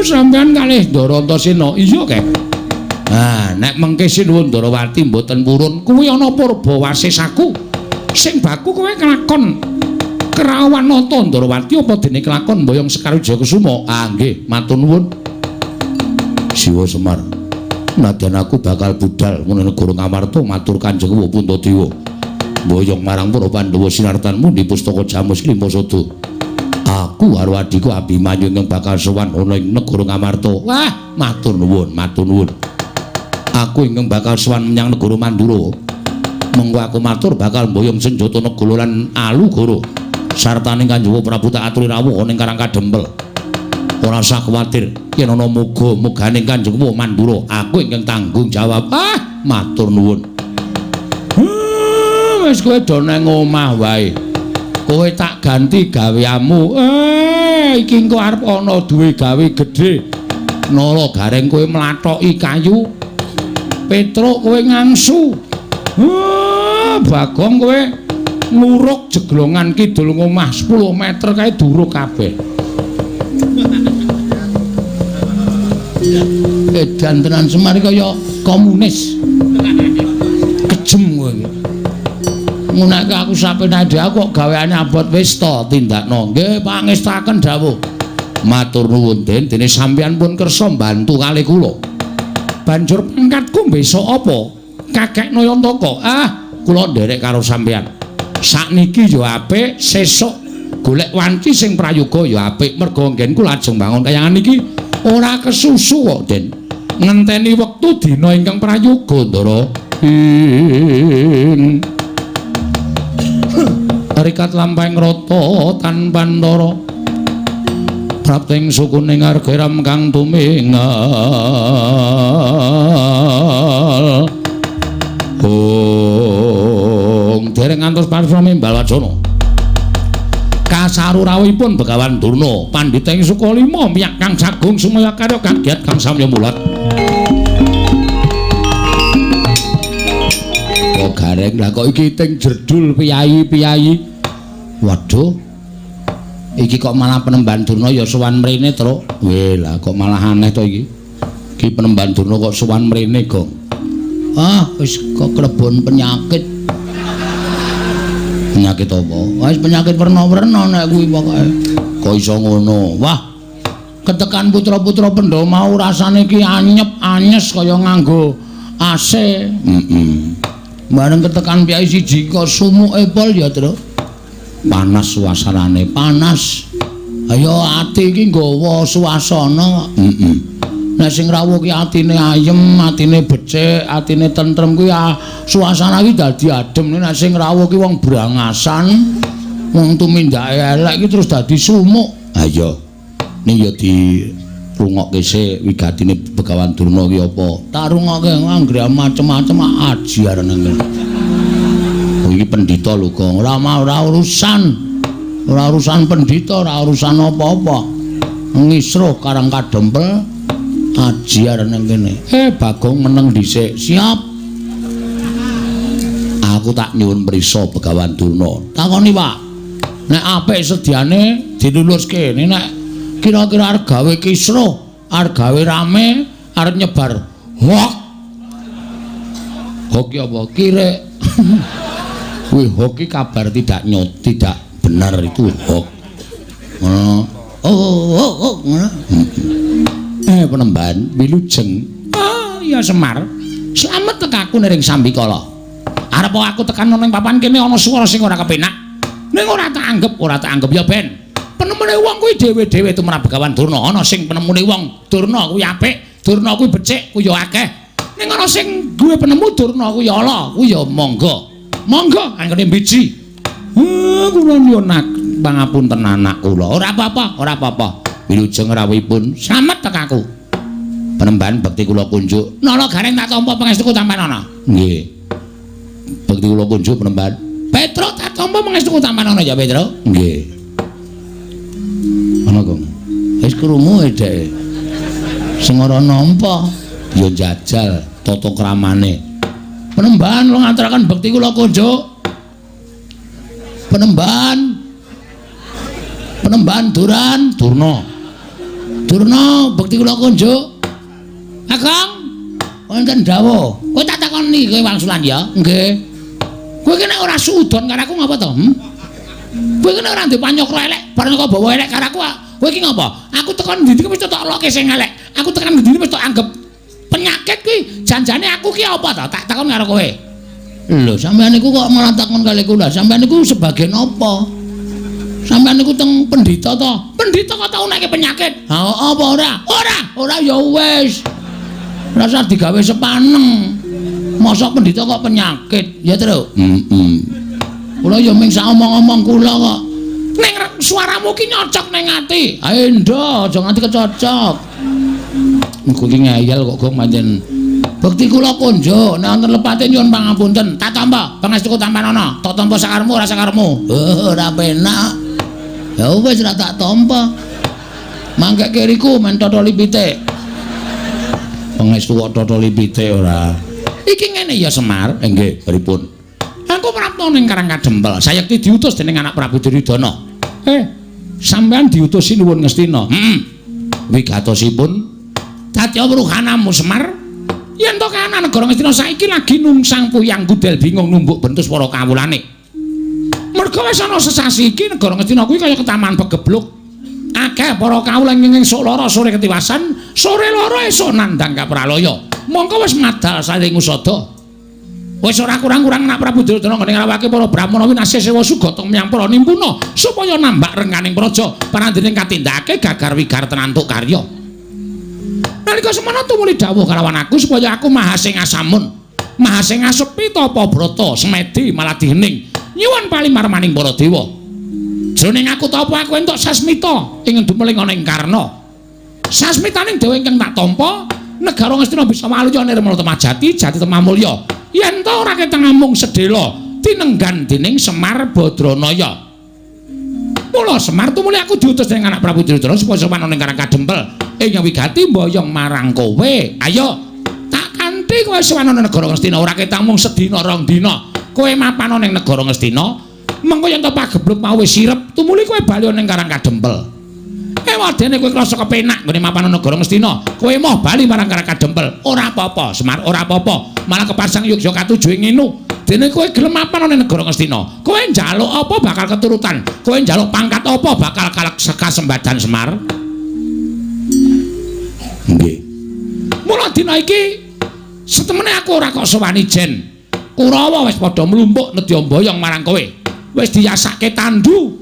Sampeyan kalih Ndara Antasena. Iya, Kek. Ah, nek mengke Sinuwun Ndarawati mboten purun, kuwi ana purba wasesaku. Sing baku kowe kelakon kerawan nata Ndarawati apa dene kelakon mboyong Sekar Wijaya Kusuma? Ah, nggih, matur nuwun. Siwa Semar, nadyan aku bakal budal menawa negara Ngamarta matur Kanjeng Puntadewa. Mboyong marang para Pandhawa sinartan mundi pustaka Jamus Lima Sada. Aku karo adhiku Abimanyu ingkang bakal sowan ana ing negara Ngamarta. Wah, matur nuwun, matur nuwun. Aku ingkang bakal sowan menyang negara Mandura. Mengko aku matur bakal mboyong senjata negara lan alugara. Sartane Kanjeng Prabu tak aturi rawuh ana ing Karang Kadempel. Ora usah kuwatir yen ana muga-mugane Kanjeng Mandura, aku ingkang tanggung jawab. Ah, matur nuwun. Wis kowe do nang omah wae. Kowe tak ganti gaweanmu. Iki engko arep ana duwe gawe gedhe. Nala Gareng kowe mlathoki kayu. Petruk kowe ngangsu. Bagong kowe nguruk jeglongan kidul ngomah 10 meter kae duruk kabeh. Edan tenan Semar kaya komunis. Kejem kowe iki. Ngunake aku sapenake dhewe aku kok gaweane abot wis to tindakno. Nggih pangestaken dawuh. Matur nuwun Den, dene sampeyan pun kersa mbantu kalih kula. Banjur pangkatku besok apa? Kakek Nayantaka. Ah, kula nderek karo sampeyan. Sakniki ya apik, sesuk golek wanci sing prayoga ya apik merga nggenku lajeng bangun kayangan iki ora kesusu kok, Den. Ngenteni wektu dina ingkang prayoga, Ndara. Ing rikat lampahing rata tanpa ndara prapting sukuning argeram kang tumingal. Ong dereng ngantos parswa mimbal wacana. Kasaru rawuhipun Begawan Durna, pandhita ing Sukalima miyak kang sagung sumaya karya kagiat kang samya mulat. Kok gareng lah kok iki ting jerdul piyayi-piyayi. Waduh. Iki kok malah Penemban Durna ya sowan mrene, Truk. Weh lah kok malah aneh to iki. Iki Penemban Durna kok sowan mrene, Gong. Ah, wis kok klebon penyakit. Penyakit apa? Wis penyakit werna-werna nek kuwi pokoke. Kok iso ngono? Wah. Ketekan putra-putra Pandhawa mau rasane iki anyep-anyes kaya nganggo AC. Heeh. Bareng ketekan piyai siji kok sumuke pol ya, Truk. Panas suasanane, panas. Ayo ati iki nggawa suasana. Heeh. Nek sing rawuh ki atine ayem, atine becik, atine tentrem kuwi suasana iki dadi adem. Nek sing rawuh ki wong brangasan, wong tumindake elek iki terus dadi sumuk. Ha iya. Ning ya dirungokke sik wigatine Begawan Durna ki apa? Tak rungokke anggere macem-macem aji arene ngene. Iki pendhita lho, Gong. Ora ora urusan. Ora urusan pendhita, ora urusan apa-apa. Ngisruh Karang Kadempel aji arene kene. Bagong meneng dhisik. Siap. Aku tak nyuwun prisa Begawan Durna. Takoni, Pak. Nek apik sediane diluluske. Nek kira-kira arep gawe kisruh, arep gawe rame, arep nyebar hoak. Hoak ki apa? Kirek. Kuwi hoak ki kabar tidak nyot, tidak benar itu hoak. Ngono. Oh, ngono. Penemban wilujeng. Oh, ya Semar. Slamet tekaku ning Sambikala. Arep aku tekan nang papan kene ana swara sing ora kepenak. Ning ora tak anggep, ora tak anggep ya ben. Penemune wong kuwi dhewe-dhewe tumrap Begawan Durna. Ana sing penemune wong Durna kuwi apik, Durna kuwi becik, kuwi ya akeh. Ning ana sing duwe penemu Durna kuwi ala, kuwi ya monggo. Monggo anggone mbiji. Kula nyuwun pangapunten anak kula. Ora apa-apa, ora apa-apa. Wilujeng rawuhipun slamet tekaku. Penemban bekti kula kunjuk. Nala gareng tak tampa pangestuku tampanana. Nggih. Bekti kula kunjuk Penemban. Petruk tak tampa pangestuku tampanana ya, Petruk. Nggih. Ana Gong. Wis krungu dheke. Sing ora nampa ya jajal tata kramane. Penemban kula ngaturaken bekti kula kunjuk. Penemban. Penemban Duran Durna. Durna bekti kula kunjuk. Kakang, wonten dawuh. Kowe tak takoni kowe wangsulan ya? Nggih. Kowe ki nek ora suudon karo aku ngapa to? Kowe ki nek ora ndek panyokra elek, bareng kok bawa elek karo aku, kowe ki ngapa? Aku tekan ndi-ndi wis tak loke sing elek. Aku tekan ndi-ndi wis tak anggap penyakit kuwi. Janjane aku ki apa to? Tak takon karo kowe. Lho, sampeyan niku kok malah takon kali kula. Sampeyan niku sebagai napa? Sampeyan niku teng pendhita to? Pendhita kok tau nekke penyakit? Ha apa ora? Ora, ora ya wis. Rasa digawe sepaneng. Mosok pendhita kok penyakit, ya Truk? Heeh. Kula ya ming sak omong-omong kula kok. Ning suaramu ki nyocok ning ati. Ae ndo, aja nganti kecocok. Engko ki ngeyel kok gong pancen. Bekti kula konjuk, nek wonten lepate nyuwun pangapunten. Tak tampa, pangestuku tampanana. Tak tampa sakarepmu ora sakarepmu. Oh, ora penak. Ya wis ora tak tampa. Mangke kiriku men totoli pitik. Pangestu kok totoli pitik ora. Iki ngene ya Semar. Nggih, pripun? Aku prapta ning Karang Kadempel. Sayekti diutus dening anak Prabu Duryudana. Sampeyan diutus sinuwun Ngastina. Heeh. Wigatosipun dadi wuruhanamu Semar. Yen to kahanan negara Ngastina saiki lagi nungsang puyang gudel bingung numbuk bentus para kawulane. Merga wis ana sesasi iki negara Ngastina kuwi kaya ketaman pegebluk. Akeh para kawula ing esuk lara sore ketiwasan, sore lara esuk nandhang kapralaya. Mongko wis madal saling usada. Wis ora kurang-kurang anak Prabu Duryudana nggone ngrawake para brahmana winasih sewa sugata menyang para nimpuna supaya nambak rengganing praja panandene katindakake gagar wigar tenantuk karya. Nalika semana tumuli dawuh kalawan aku supaya aku mahasing asamun, mahasing asepi tapa brata semedi maladih hening nyuwun palimarmaning para dewa. Jroning aku tapa aku entuk sasmita ing dumeling ana ing Karna. Sasmitaning dewa ingkang tak tampa negara Ngastina bisa waluya nirmala temajati jati temamulya. Yen ta ora keteng amung sedhela tinenggan dening Semar Badranaya. Mula Semar tumuli aku diutus dening anak Prabu Duryudana supaya sowan ning Karang Kadempel ing wigati mboyong marang kowe. Ayo tak kanthi kowe sowan ana negara Ngastina ora ketang mung sedina rong dina. Kowe mapan ning negara Ngastina, mengko yen to pagebluk mau wis sirep, tumuli kowe bali ning Karang Kadempel. Ewadene kowe krasa kepenak nggone mapan negara Ngastina, kowe moh bali marang Karang Kadempel. Ora apa-apa, Semar, ora apa-apa. Malah kepasang yogya katuju ing nginu. Dene kowe gelem mapan ning negara Ngastina, kowe njaluk apa bakal keturutan, kowe njaluk pangkat apa bakal kasembadan Semar. Nggih. Mula dina iki setemene aku ora kok sowan ijen. Kurawa wis padha mlumpuk nedya mboyong marang kowe. Wis diyasake tandu.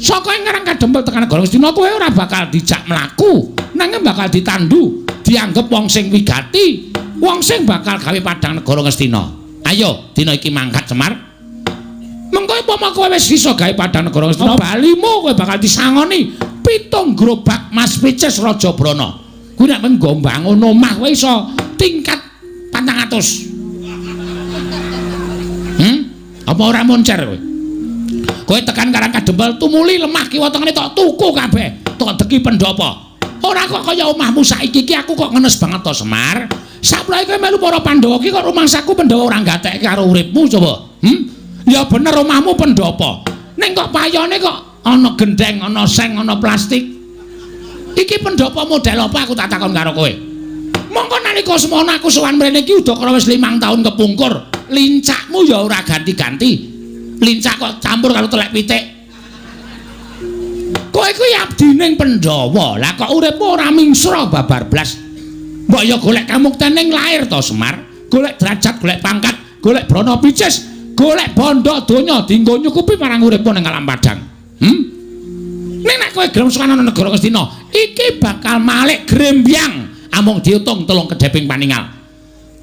Saka ing Karang Kadempel tekan negara Ngastina kowe ora bakal dijak mlaku, nanging bakal ditandu, dianggep wong sing wigati, wong sing bakal gawe padhang negara Ngastina. Ayo dina iki mangkat Semar. Mengko upama kowe wis iso gawe padhang negara Ngastina, balimu kowe bakal disangoni 7 gerobak Mas Picis Raja Brana. Kuwi nek menggo mbangun omah kowe iso tingkat 400. Apa ora moncer kowe? Kowe tekan Karang Kadempel tumuli lemah kiwa tengene tok tuku kabeh, tok deki pendopo. Ora kok kaya omahmu saiki iki aku kok ngenes banget to Semar. Saplae kowe melu para Pandhawa iki kok rumangsaku Pandhawa ora gatekke karo uripmu coba. Ya bener omahmu pendopo. Ning kok payone kok ana gendeng, ana seng, ana plastik. Iki pendopo model apa aku tak takon karo kowe. Mongko nalika semono aku sowan mrene iki udakara wis 5 tahun kepungkur. Lincakmu ya ora ganti-ganti. Lincak kok campur karo telek pitik. Kowe kuwi abdining Pandhawa. Lah kok uripmu ora mingsra babar blas. Mbok ya golek kamukten ning lair to Semar. Golek derajat, golek pangkat, golek brana picis, golek bondo donya dienggo nyukupi marang uripmu ning alam padang. Ning nek kowe gelem sowan ana negara Ngastina, iki bakal malik grembyang amung diutung 3 kedheping paningal.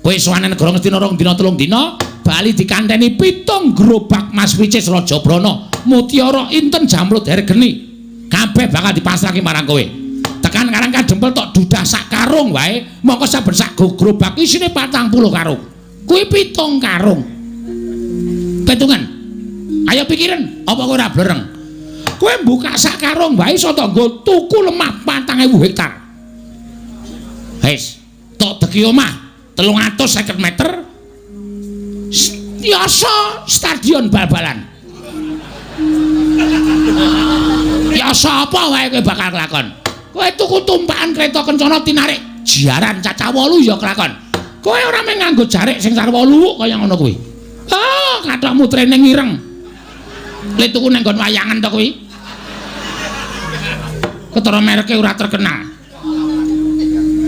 Kowe sowan negara Ngastina 2 dina 3 dina, bali dikanteni 7 gerobak Mas Picis Raja Brana, mutiara inten jamrud hergeni. Kabeh bakal dipasrahke marang kowe. Tekan Karang Kadempel tok dudah sak karung wae, mongko saben sak gerobak isine 40 karung. Kuwi 7 karung. Petungan. Ayo pikiran, apa kowe ora blereng? Kowe buka sak karung wae iso tok nggo tuku lemah 4000 hektar. Wis, tok deki omah 350 meter. Yasa stadion bal-balan. Yasa apa wae kowe bakal kelakon? Kowe tuku tumpakan kereta kencana tinarik jaran cacah 8 ya kelakon. Kowe ora mung nganggo jarik sing sarwa luwuk kaya ngono kuwi. Ah, kathokmu training ireng. Le tuku nang nggon wayangan to kuwi. Ketara mereke ora terkenal.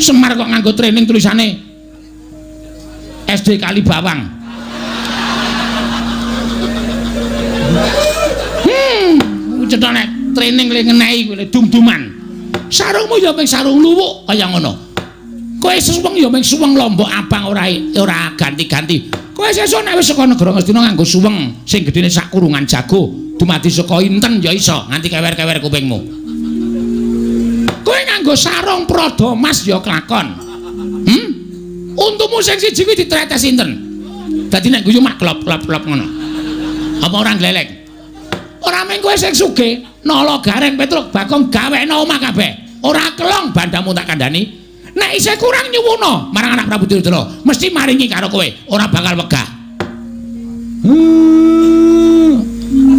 Semar kok nganggo training tulisane SD Kalibawang. Cetha nek training le ngenehi kuwi dum-duman. Sarungmu ya mung sarung luwuk kaya ngono. Kowe suweng ya mung suweng lombok abang ora ganti-ganti. Kowe sesuk nek wis saka negara Ngastina nganggo suweng sing gedene sak kurungan jago, dumadi saka inten ya iso nganti kewer-kewer kupingmu. Kowe nganggo sarung prada mas ya kelakon. Untumu sing siji kuwi ditretes inten. Dadi nek guyu mak klop-klop-klop ngono. Apa ora gleleng? Ora mung kowe sing sugih, Nala Gareng Petruk Bagong gawekno omah kabeh. Ora kelong bandamu tak kandhani. Nek isih kurang nyuwuna marang anak Prabu Duryudana, mesti maringi karo kowe, ora bakal wegah.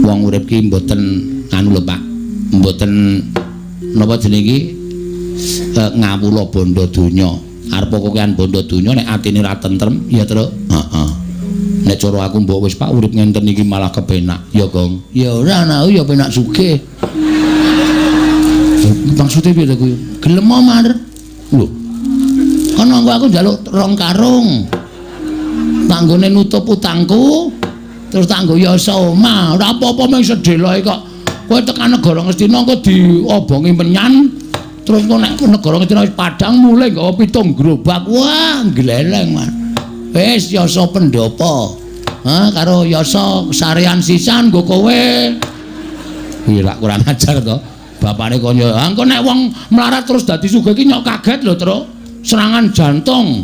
Wong urip ki mboten anu lho Pak. Mboten napa jenenge iki ngawula bondo donya. Arep kokean bondo donya nek atine ora tentrem ya, Truk. Heeh. Nek cara aku mbok wis Pak urip ngenten iki malah kepenak. Ya, Gong. Ya ora anakku ya penak sugih. Maksude piye to kuwi? Gelem Mar. Lho. Kono aku njaluk 2 karung. Tanggone nutup utangku, terus tanggo yasa omah. Ora apa-apa mung sedheloe kok. Kowe tekan negara Ngastina engko diobongi menyan, terus engko nek negara Ngastina wis padhang mulih nggawa 7 gerobak. Wah, gleleng, Mas. Wis yasa pendopo. Ha karo yasa sarean sisan nggo kowe. Kuwi lak kurang ajar to. Bapane kaya, "Ah engko nek wong melarat terus dadi sugih iki nyok kaget lho, Truk. Serangan jantung."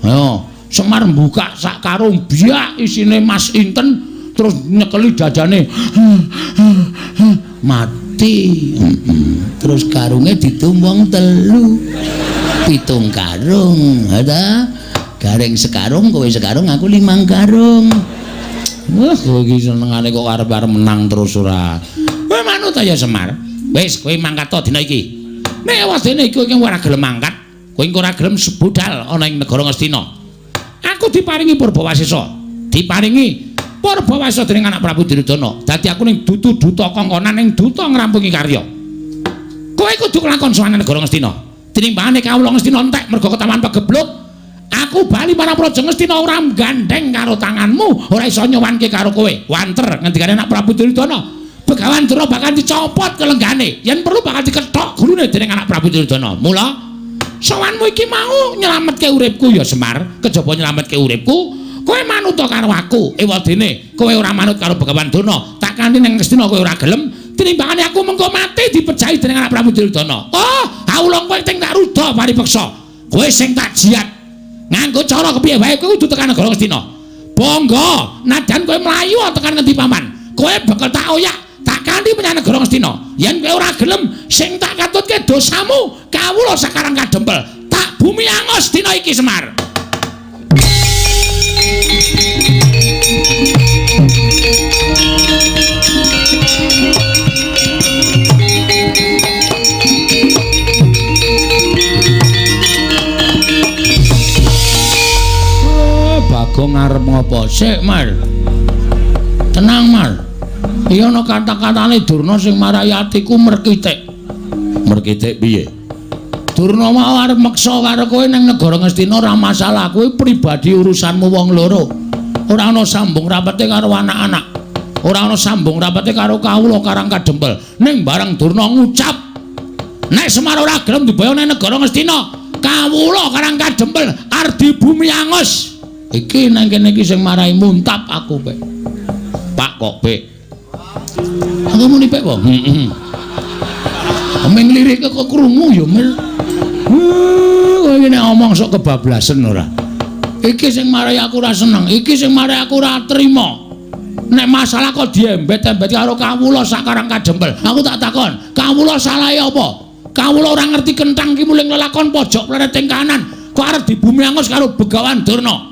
Ayo, Semar mbuka sak karung biak isine Mas Inten terus nyekeli dadane. Mati. Terus karunge didum wong telu. 7 karung, ha ta? Gareng sekarung, kowe sekarung, aku 5 karung. Wah, kowe iki senengane kok arep-arep menang terus ora. Kowe manut ya Semar. Wis, kowe mangkat to dina iki. Nek wadene iki kowe ora gelem mangkat, kowe ora gelem budal ana ing negara Ngastina. Aku diparingi Purbawasesa. Diparingi Purbawasesa dening anak Prabu Duryudana. Dadi aku ning dudu duta kongkonan ning duta ngrampungi karya. Kowe kudu kelakon sowan negara Ngastina. Tinimbangane kawula Ngastina entek mergo ketawan pegebluk, aku bali marang Praja Ngastina ora gandeng karo tanganmu, ora iso nyowanke karo kowe. Wanter ngendikane anak Prabu Duryudana. Begawan Durna bakal dicopot kelenggane, yen perlu bakal dikethok gulune dening anak Prabu Duryudana. Mula sowanmu iki mau nyelametke uripku ya Semar, kejaba nyelametke uripku, kowe manut karo aku. Ewadene kowe ora manut karo Begawan Durna, tak kanthi ning Ngastina kowe ora gelem, tinimbangane aku mengko mati dipejahi dening anak Prabu Duryudana. Oh, awula kowe sing tak ruda paripeksa. Kowe sing tak jiat. Nganggo cara kepiye wae kowe kudu tekan negara Ngastina. Bangga, nadyan kowe mlayu tekan ngendi paman. Kowe bakal tak oyak, tak kanthi menyang negara Ngastina. Yen kowe ora gelem, sing tak katutke dosamu, kawula sakarang kadempel. Tak bumi angus dina iki Semar. Bagong arep ngopo? Sik, Mar. Tenang, Mar. Iya ana kata-katane Durna sing marai atiku merkitik. Merkitik piye? Durna mau arep meksa karo kowe ning negara Ngastina ora masalah, kowe pribadi urusanmu wong loro. Ora ana sambung rapete karo anak-anak. Ora ana sambung rapete karo kawula Karang Kadempel. Ning bareng Durna ngucap, nek Semar ora gelem diboyong ning negara Ngastina, kawula Karang Kadempel arep bumi angus. Iki nang kene iki sing marai muntap aku, Pek. Pak kok, Pek? Aku muni Pek kok. Heeh. Ameng lirike kok krungu ya, Mil. Kowe iki nek omong sok kebablasen ora. Iki sing marai aku ora seneng, iki sing marai aku ora trima. Nek masalah kok diembet-embet karo kawula sakarang kadempel. Aku tak takon, kawula salahe apa? Kawula ora ngerti kenthang ki muling lelakon pojok plereting kanan, kok arep dibumi angus karo Begawan Durna.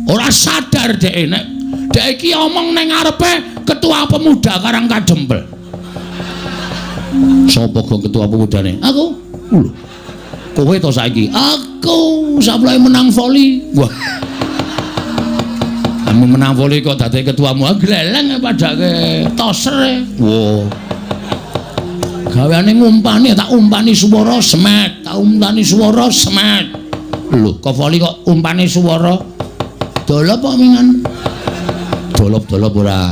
Ora sadar dhek nek dhek iki omong ning ngarepe ketua pemuda Karang Kadempel. Sapa gong ketua pemudane? Aku. Lho. Kowe to saiki? Aku saplake menang voli. Wah. Kamu menang voli kok dadi ketuamu? Gleleng padake toser. Wah. Gaweane ngumpani, tak umpani swara semet, tak umpani swara semet. Lho, kok voli kok umpani swara? Dolop kok mingan? Dolop-dolop ora.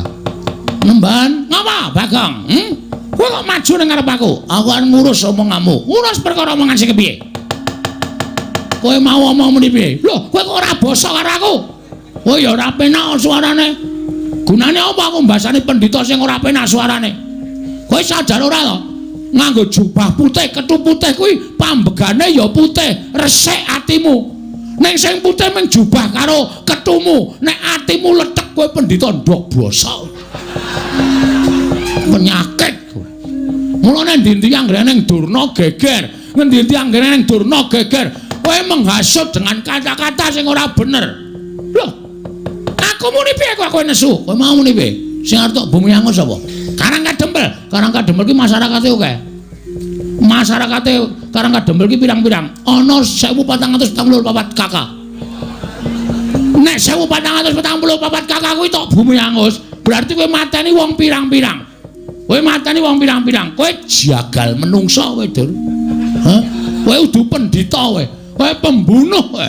Nemban, ngapa Bagong? Kowe kok maju ning ngarep aku? Aku arep ngurus omonganmu. Ngurus perkara omongan sing kepiye? Kowe mau omong muni piye? Lho, kowe kok ora basa karo aku? Kowe ya ora penak suarane. Gunane apa aku mbasani pendhita sing ora penak suarane? Kowe sadar ora to? Nganggo jubah putih, kethu putih kuwi pambegane ya putih, resik atimu. Ning sing putih mung jubah karo kethumu, nek atimu lethek kowe pendhita ndok basa. Penyakit kowe. Mulane endi-endi anggere ning Durna geger, ngendi-endi anggere ning Durna geger, kowe menghasut dengan kata-kata sing ora bener. Loh, aku muni piye kok kowe nesu? Kowe mau muni piye? Sing arep tok bumi angus apa? Karang Kadempel. Karang Kadempel ki masyarakate akeh. Masyarakate Karang Kadempel ki pirang-pirang. Ana 1444 KK. Nek 1444 KK kuwi tok bumi angus, berarti kowe mateni wong pirang-pirang. Kowe mateni wong pirang-pirang. Kowe jagal menungsa kowe, Dur. Hah? Kowe udu pendhita kowe. Kowe pembunuh kowe.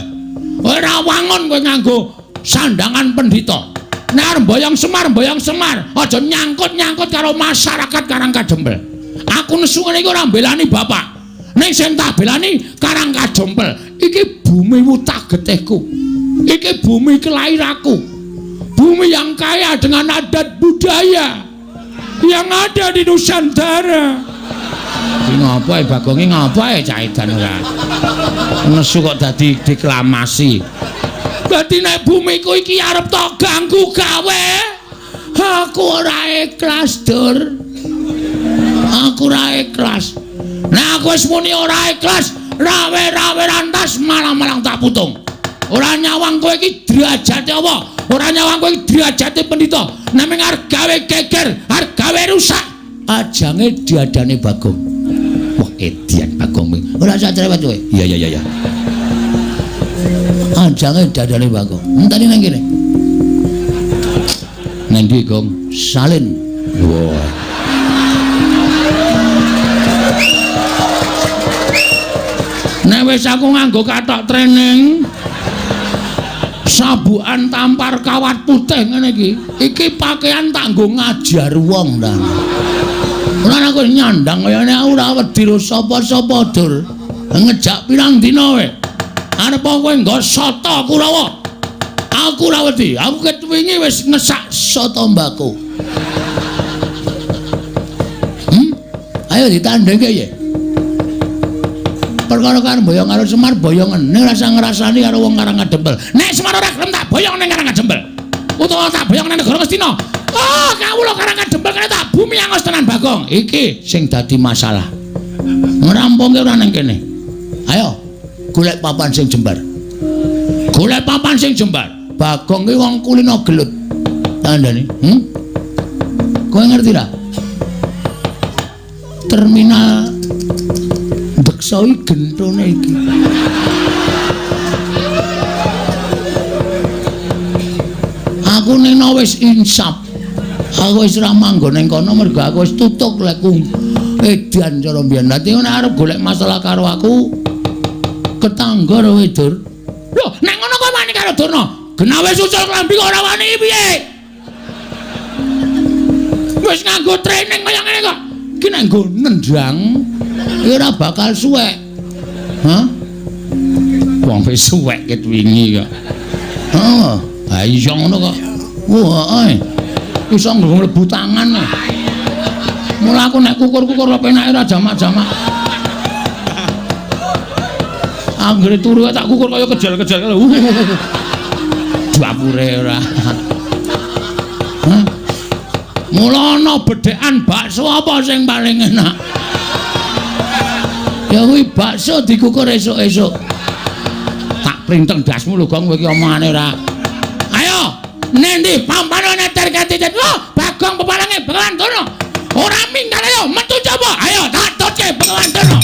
Kowe ora wangun kowe nganggo sandangan pendhita. Nek arep mboyong Semar, mboyong Semar, aja nyangkut-nyangkut karo masyarakat Karang Kadempel. Aku nesu ngene iki ora mbelani bapak. Ning sing tak belani Karang Kadempel. Iki bumi wutah getihku. Iki bumi kelahiranku. Bumi yang kaya dengan adat budaya yang ada di Nusantara. Iki ngapa e Bagong iki ngapa e cah edan ora? Nesu kok dadi deklamasi. Dadi nek bumiku iki arep tok ganggu gawe, aku ora ikhlas, Dur. Aku ora ikhlas. Nek aku wis muni ora ikhlas, rawe-rawe rantas malang-malang tak putung. Ora nyawang kowe iki derajate apa? Ora nyawang kowe iki derajate pendhita. Naming arep gawe geger, arep gawe rusak. Ajange diadane Bagong. Wah, edian Bagong kuwi. Ora usah cerewet kowe. Iya iya iya. Ajange diadane Bagong. Enteni nang kene. Nang ndi, Gong? Salin. Wah. Nek wis aku nganggo kathok training, sabukan tampar kawat putih ngene iki, iki pakaian tak nggo ngajar wong ta. Ora aku nyandang kayane aku ora wedi ro sapa-sapa dur. Ngejak pirang dina we. Arep kowe nggo soto Kurawa. Aku ora wedi, aku ket wingi wis ngesak soto mbako. Ayo ditandhengke ya. Perkara kan boyong karo Semar boyongen ning rasa ngrasani karo wong Karang Kadempel. Nek Semar ora gelem tak boyong ning Karang Kadempel. Utawa tak boyong ning negara Ngastina. Oh, kawula Karang Kadempel kene tak bumi angos tenan Bagong. Iki sing dadi masalah. Ngrampungke ora ning kene. Ayo, golek papan sing jembar. Golek papan sing jembar. Bagong ki wong kulino gelut. Tandane, Kowe ngerti ra? Terminal Deksoi gentone iki. Aku nena wis insaf. Aku wis ora manggon ning kono mergo aku wis tutuk lekku edan cara mbiyen. Dadi nek arep golek masalah karo aku ketangga kowe, Dur. Lho, nek ngono kowe wani karo Durna. Genah wis ucul klambi kok ora wani piye? Wis nganggo training kaya ngene kok. Iki nek nggo nendang ora bakal suwek. Hah? Wong wis suwek ket wingi kok. Heeh. Ha iya ngono kok. Wah, heeh. Iso mlebu tangan. Mula aku nek kukur-kukur lho penake ora jamak-jamak. Anggere turu tak kukur kaya kejel-kejel. Dapure ora. Hah? Mula ana bedhekan bakso apa sing paling enak? Ya kuwi bakso dikukur esuk-esuk. Tak printeng dasmu lho, Gong, kowe iki omongane ora. Ayo, nendi pampane neter katitet. Lho, Bagong pepalange Begawan Durna. Ora minggat ayo metu coba. Ayo tak tutke Begawan Durna.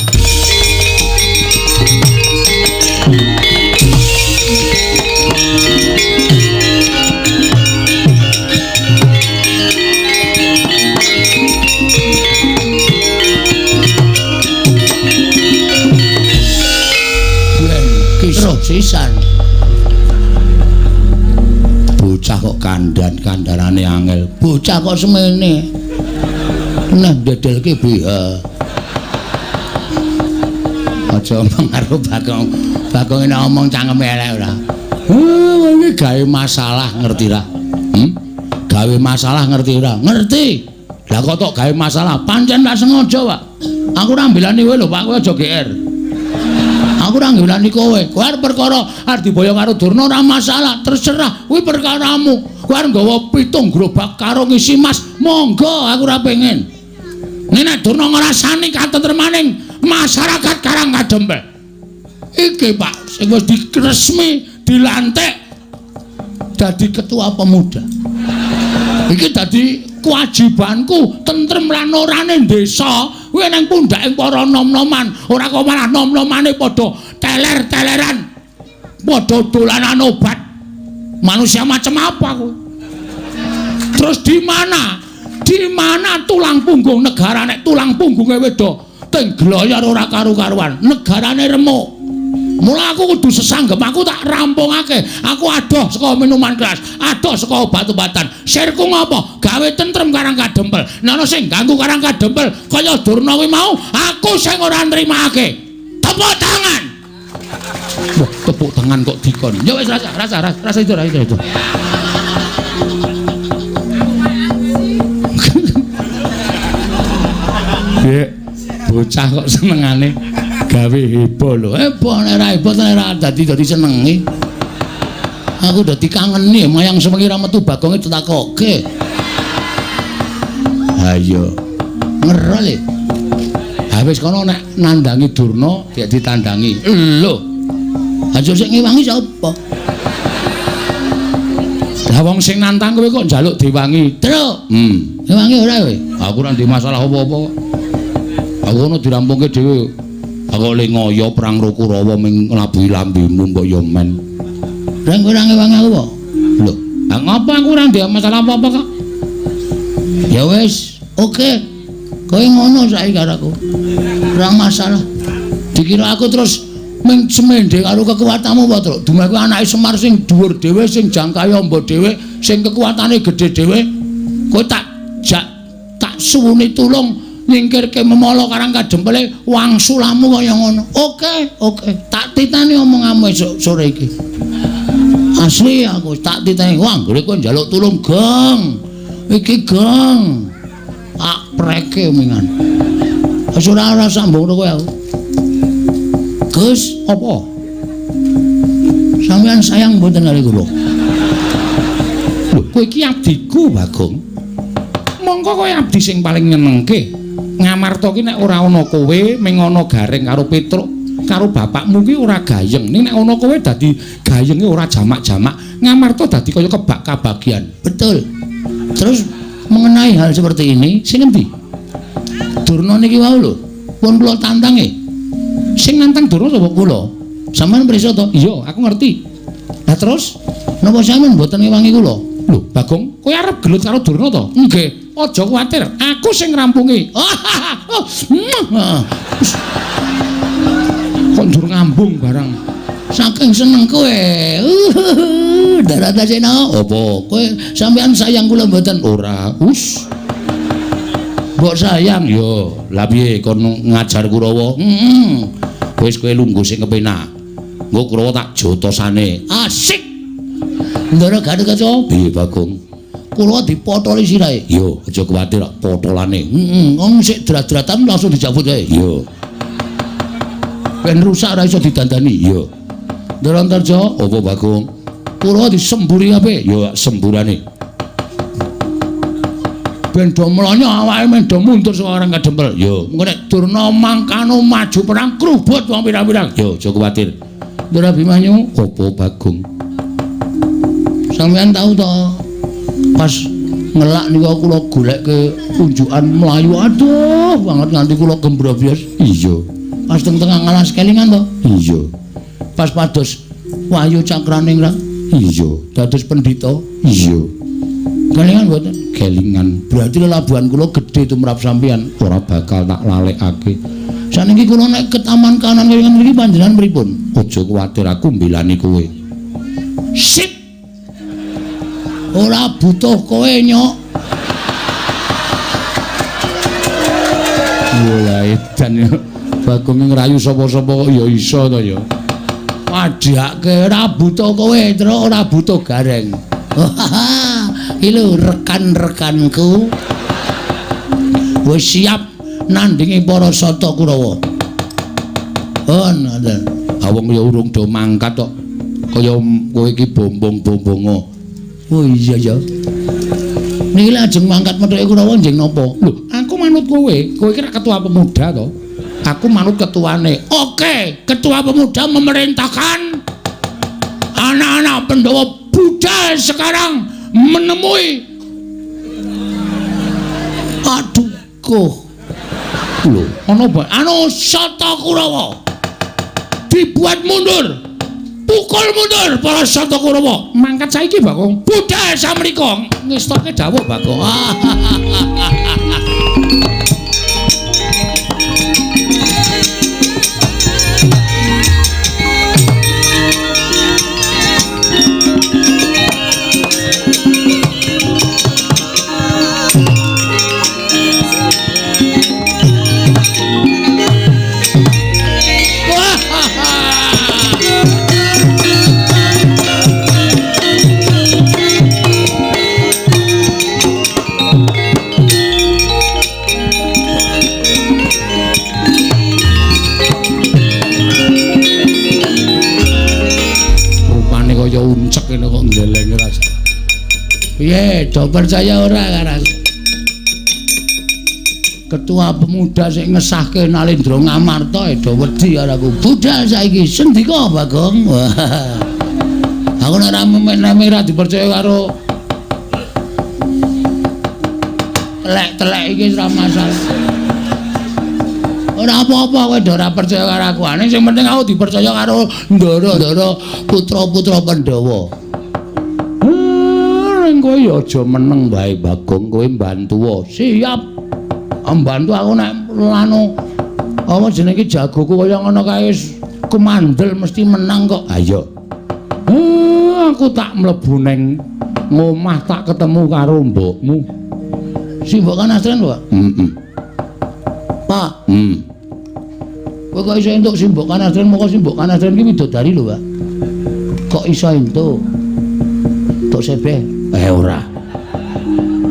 Sisan. Bocah kok kandan-kandanane angel. Bocah kok semene. Nah dedelke BH. Aja omong karo Bagong. Bagong nek omong cangkeme elek ora. Iki gawe masalah ngerti ra? Gawe masalah ngerti ora? Ngerti. Lah kok tok gawe masalah? Pancen tak sengaja, Pak. Aku ora mbelani kowe lho, Pak. Kowe aja GR. Aku ora ngelani kowe. Kowe arep perkara arep diboyong karo Durna ora masalah, terserah. Kuwi perkaramu. Kowe arep nggawa 7 gerobak karo ngisi mas, monggo aku ora pengen. Nek Durna ngrasani katentremaning masyarakat Karang Kadempel. Iki Pak, sing wis diresmi dilantik dadi ketua pemuda. Iki dadi kewajibanku tentrem lan orane desa. Kuwi nang pundhake para nom-noman, ora kok malah nom-nomane padha teler-teleran. Padha dolanan obat. Manusia macam apa kowe? Terus di mana? Di mana tulang punggung negara nek tulang punggunge wedo teng gloyor ora karu-karuan, negarane remuk. Mula aku kudu sesanggep, aku tak rampungake. Aku adoh saka minuman keras, adoh saka obat-obatan. Sirku ngopo? Gawe tentrem Karang Kadempel. Nek ana sing ganggu Karang Kadempel kaya Durna kuwi mau, aku sing ora nrimake. Tepuk tangan. Wah, tepuk tangan kok dikon. Ya wis rasa rasa rasa itu rasa itu. Dek, bocah kok senengane gawe heboh lho. Heboh nek ora heboh nek ora dadi dadi senengi. Aku dadi kangeni mayang sewengi ra metu Bagonge ditakoke. Ha iya. Ngerol e. Ha wis kono nek nandangi Durna dik ditandangi. Lho. Aja sing ngewangi sapa? Lah wong sing nantang kowe kok njaluk diwangi. Truk. Ngewangi ora kowe? Aku ora ndek masalah apa-apa kok. Aku ono dirampungke dhewe. Aku le ngoyo perang karo Kurawa ming nglabuhi lambemu mbok yo men. Lah kowe ora ngewangi aku kok. Lho, lah ngopo aku ora ndek masalah apa-apa kok. Ya wis, oke. Kowe ngono saiki karo aku. Ora masalah. Dikira aku terus ming semende karo kekuatanmu apa, Truk? Dumeh kuwi anake Semar sing dhuwur dhewe, sing jangkahe amba dhewe, sing kekuatane gedhe dhewe. Kowe tak jak tak suwuni tulung nyingkirke memala karang kadempele wangsulamu kaya ngono. Oke, oke. Tak titani omonganmu esuk sore iki. Asli aku tak titani. Wah, anggere kowe njaluk tulung, Geng. Iki Geng. Tak preke mingan. Wis ora sambung kowe aku. Gus, apa? Sampeyan sayang mboten kali kula. Lho, kowe iki abdiku, Bagong. Mongko kowe abdi sing paling nyenengke. Ngamarta ki nek ora ana kowe, ming ana Gareng karo Petruk, karo bapakmu ki ora gayeng. Ning nek ana kowe dadi gayenge ora jamak-jamak. Ngamarta dadi kaya kebak kabagian. Betul. Terus mengenai hal seperti ini, sing endi? Durna niki wau lho, pun kula tantange. Sing nantang Durna sapa kula? Sampeyan pirsa to? Iya, aku ngerti. Lah terus napa sampeyan mboten ngewangi kula? Lho, Bagong, kowe arep gelut karo Durna to? Nggih. Aja kuwatir, aku sing ngrampungi. Kok njur ngambung barang. Saking seneng kowe. Daratasena, apa? Kowe sampeyan sayang kula mboten? Ora. Us. Mbok sayang yo. Lah piye kon ngajar Kurawa? Heeh. Wis kowe lungguh sing kepenak. Engko Kurawa tak jotosane. Asik. Ndara Gatotkaca. Piye Bagong? Kurawa dipotoli sirahe. Yo, aja kuwatir potolane. Heeh, wong sik drat-dratan langsung dijabut kae. Yo. Ben rusak ora iso didandani. Yo. Ndara Antarja, apa Bagong? Kurawa disemburi kabeh. Yo semburane. Ben do mlonyo awake men do mundur saka orang kadempel. Yo, engko nek Durna mangkano maju perang krubut wong pirang-pirang. Yo, aja kuwatir. Ndara Abimanyu, apa Bagong? Sampeyan tau to pas ngelak niku kula golekke unjukan mlayu aduh banget nganti kula gembrobyos. Iya. Pas teng tengah ngalas kelingan to? Iya. Pas pados Wahyu Cakraning ra? Iya. Dados pendhita? Iya. Kelingan mboten? Kelingan. Berarti lelabuhan kula gedhe tumrap sampeyan, ora bakal tak lalekake. Saniki kula nek ke taman kanan kelingan mriki panjenengan pripun? Aja kuwatir, aku mbelani kowe. Sip. Ora butuh kowe, Nyok. Wah, edan ya. Bagong ngrayu sapa-sapa kok ya iso to ya. Padhake ora butuh kowe, Truk, ora butuh Gareng. Iki lho rekan-rekanku wis siap nandingi para Sata Kurawa. Oh, ngoten. Ha wong ya urung do mangkat kok. Kaya kowe iki bombong-bombongo. Oh iya ya. Niki lajeng mangkat methuke Kurawa njeng napa? Lho, aku manut kowe. Kowe iki rak ketua pemuda to. Aku manut ketuane. Oke, ketua pemuda memerintahkan anak-anak Pandhawa budal sekarang menemui. Aduh, kok. Lho, ana apa? Anu Sata Kurawa. Dibuat mundur. Pukul mundur para Sata Kurawa. Mangkat saiki, Bagong. Budal samrika. Ngestoke dawuh, Bagong. Piye, do percaya ora karo aku? Ketua pemuda sing ngesahke Nalendra Ngamarta do wedi karo aku. Budal saiki sendika Bagong. Aku nek ora memek ora dipercaya karo telek-telek iki ora masalah. Ora apa-apa kowe ora percaya karo aku. Ane sing penting aku dipercaya karo ndara-ndara putra-putra Pandhawa. Ning kowe ya aja meneng wae Bagong, kowe mbantu. Siap. Mbantu aku nek anu apa jenenge jagoku kaya ngono kae wis kumandel mesti menang kok. Ayo. Aku tak mlebu ning ngomah tak ketemu karo mbokmu. Si mbok Kanastren, Pak? Heeh. Pak. Kowe kok iso entuk si mbok Kanastren, moko si mbok Kanastren ki widodari lho, Pak. Kok iso entuk? Tok sebeh? Ora.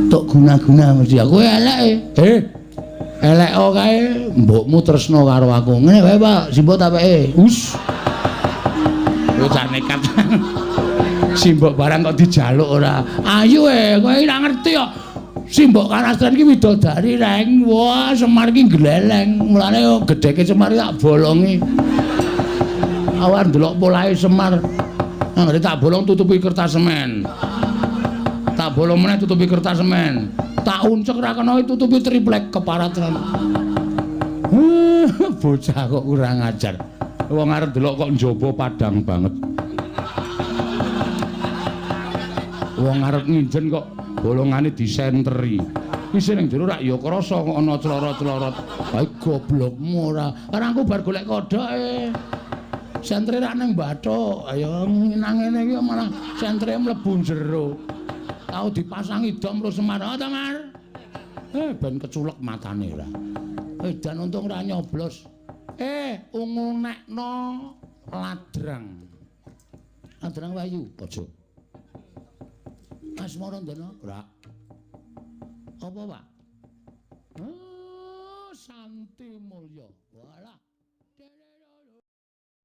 Tok guna-guna mesti aku eleke. Elek kae mbokmu tresna karo aku. Ngene wae, Pak, simbok tak peke. Us. Kowe cah nekat. Simbok barang kok dijaluk ora. Ayo kowe ora ngerti kok. Simbok Kanastren ki widodari reng. Wah, Semar ki gleleng. Mulane gedheke Semar tak bolongi. Awar ndelok polahe Semar. Anggere tak bolong tutupi kertas semen. Tak bolong meneh tutupi kertas semen. Tak uncek ra kena tutupi triplek keparat. Bocah kok kurang ajar. Wong arep delok kok njaba padang banget. Wong arep nginjen kok bolongane disenteri. Isih ning jero rak ya krasa kok ana clorot-clorot. Hae goblokmu ora. Karangku bar golek kodhoke. Sentere rak ning bathuk. Ayo nang ngene iki malah sentere mlebu jero. Tau dipasangi dom terus Semar. Oh, Mar. Ben keculek matane ora. Dan untung ora nyoblos. Ungu nekno ladrang. Ladrang Wayu, aja. Asmarandana, ora. Apa, Pak? Santi Mulya. Walah.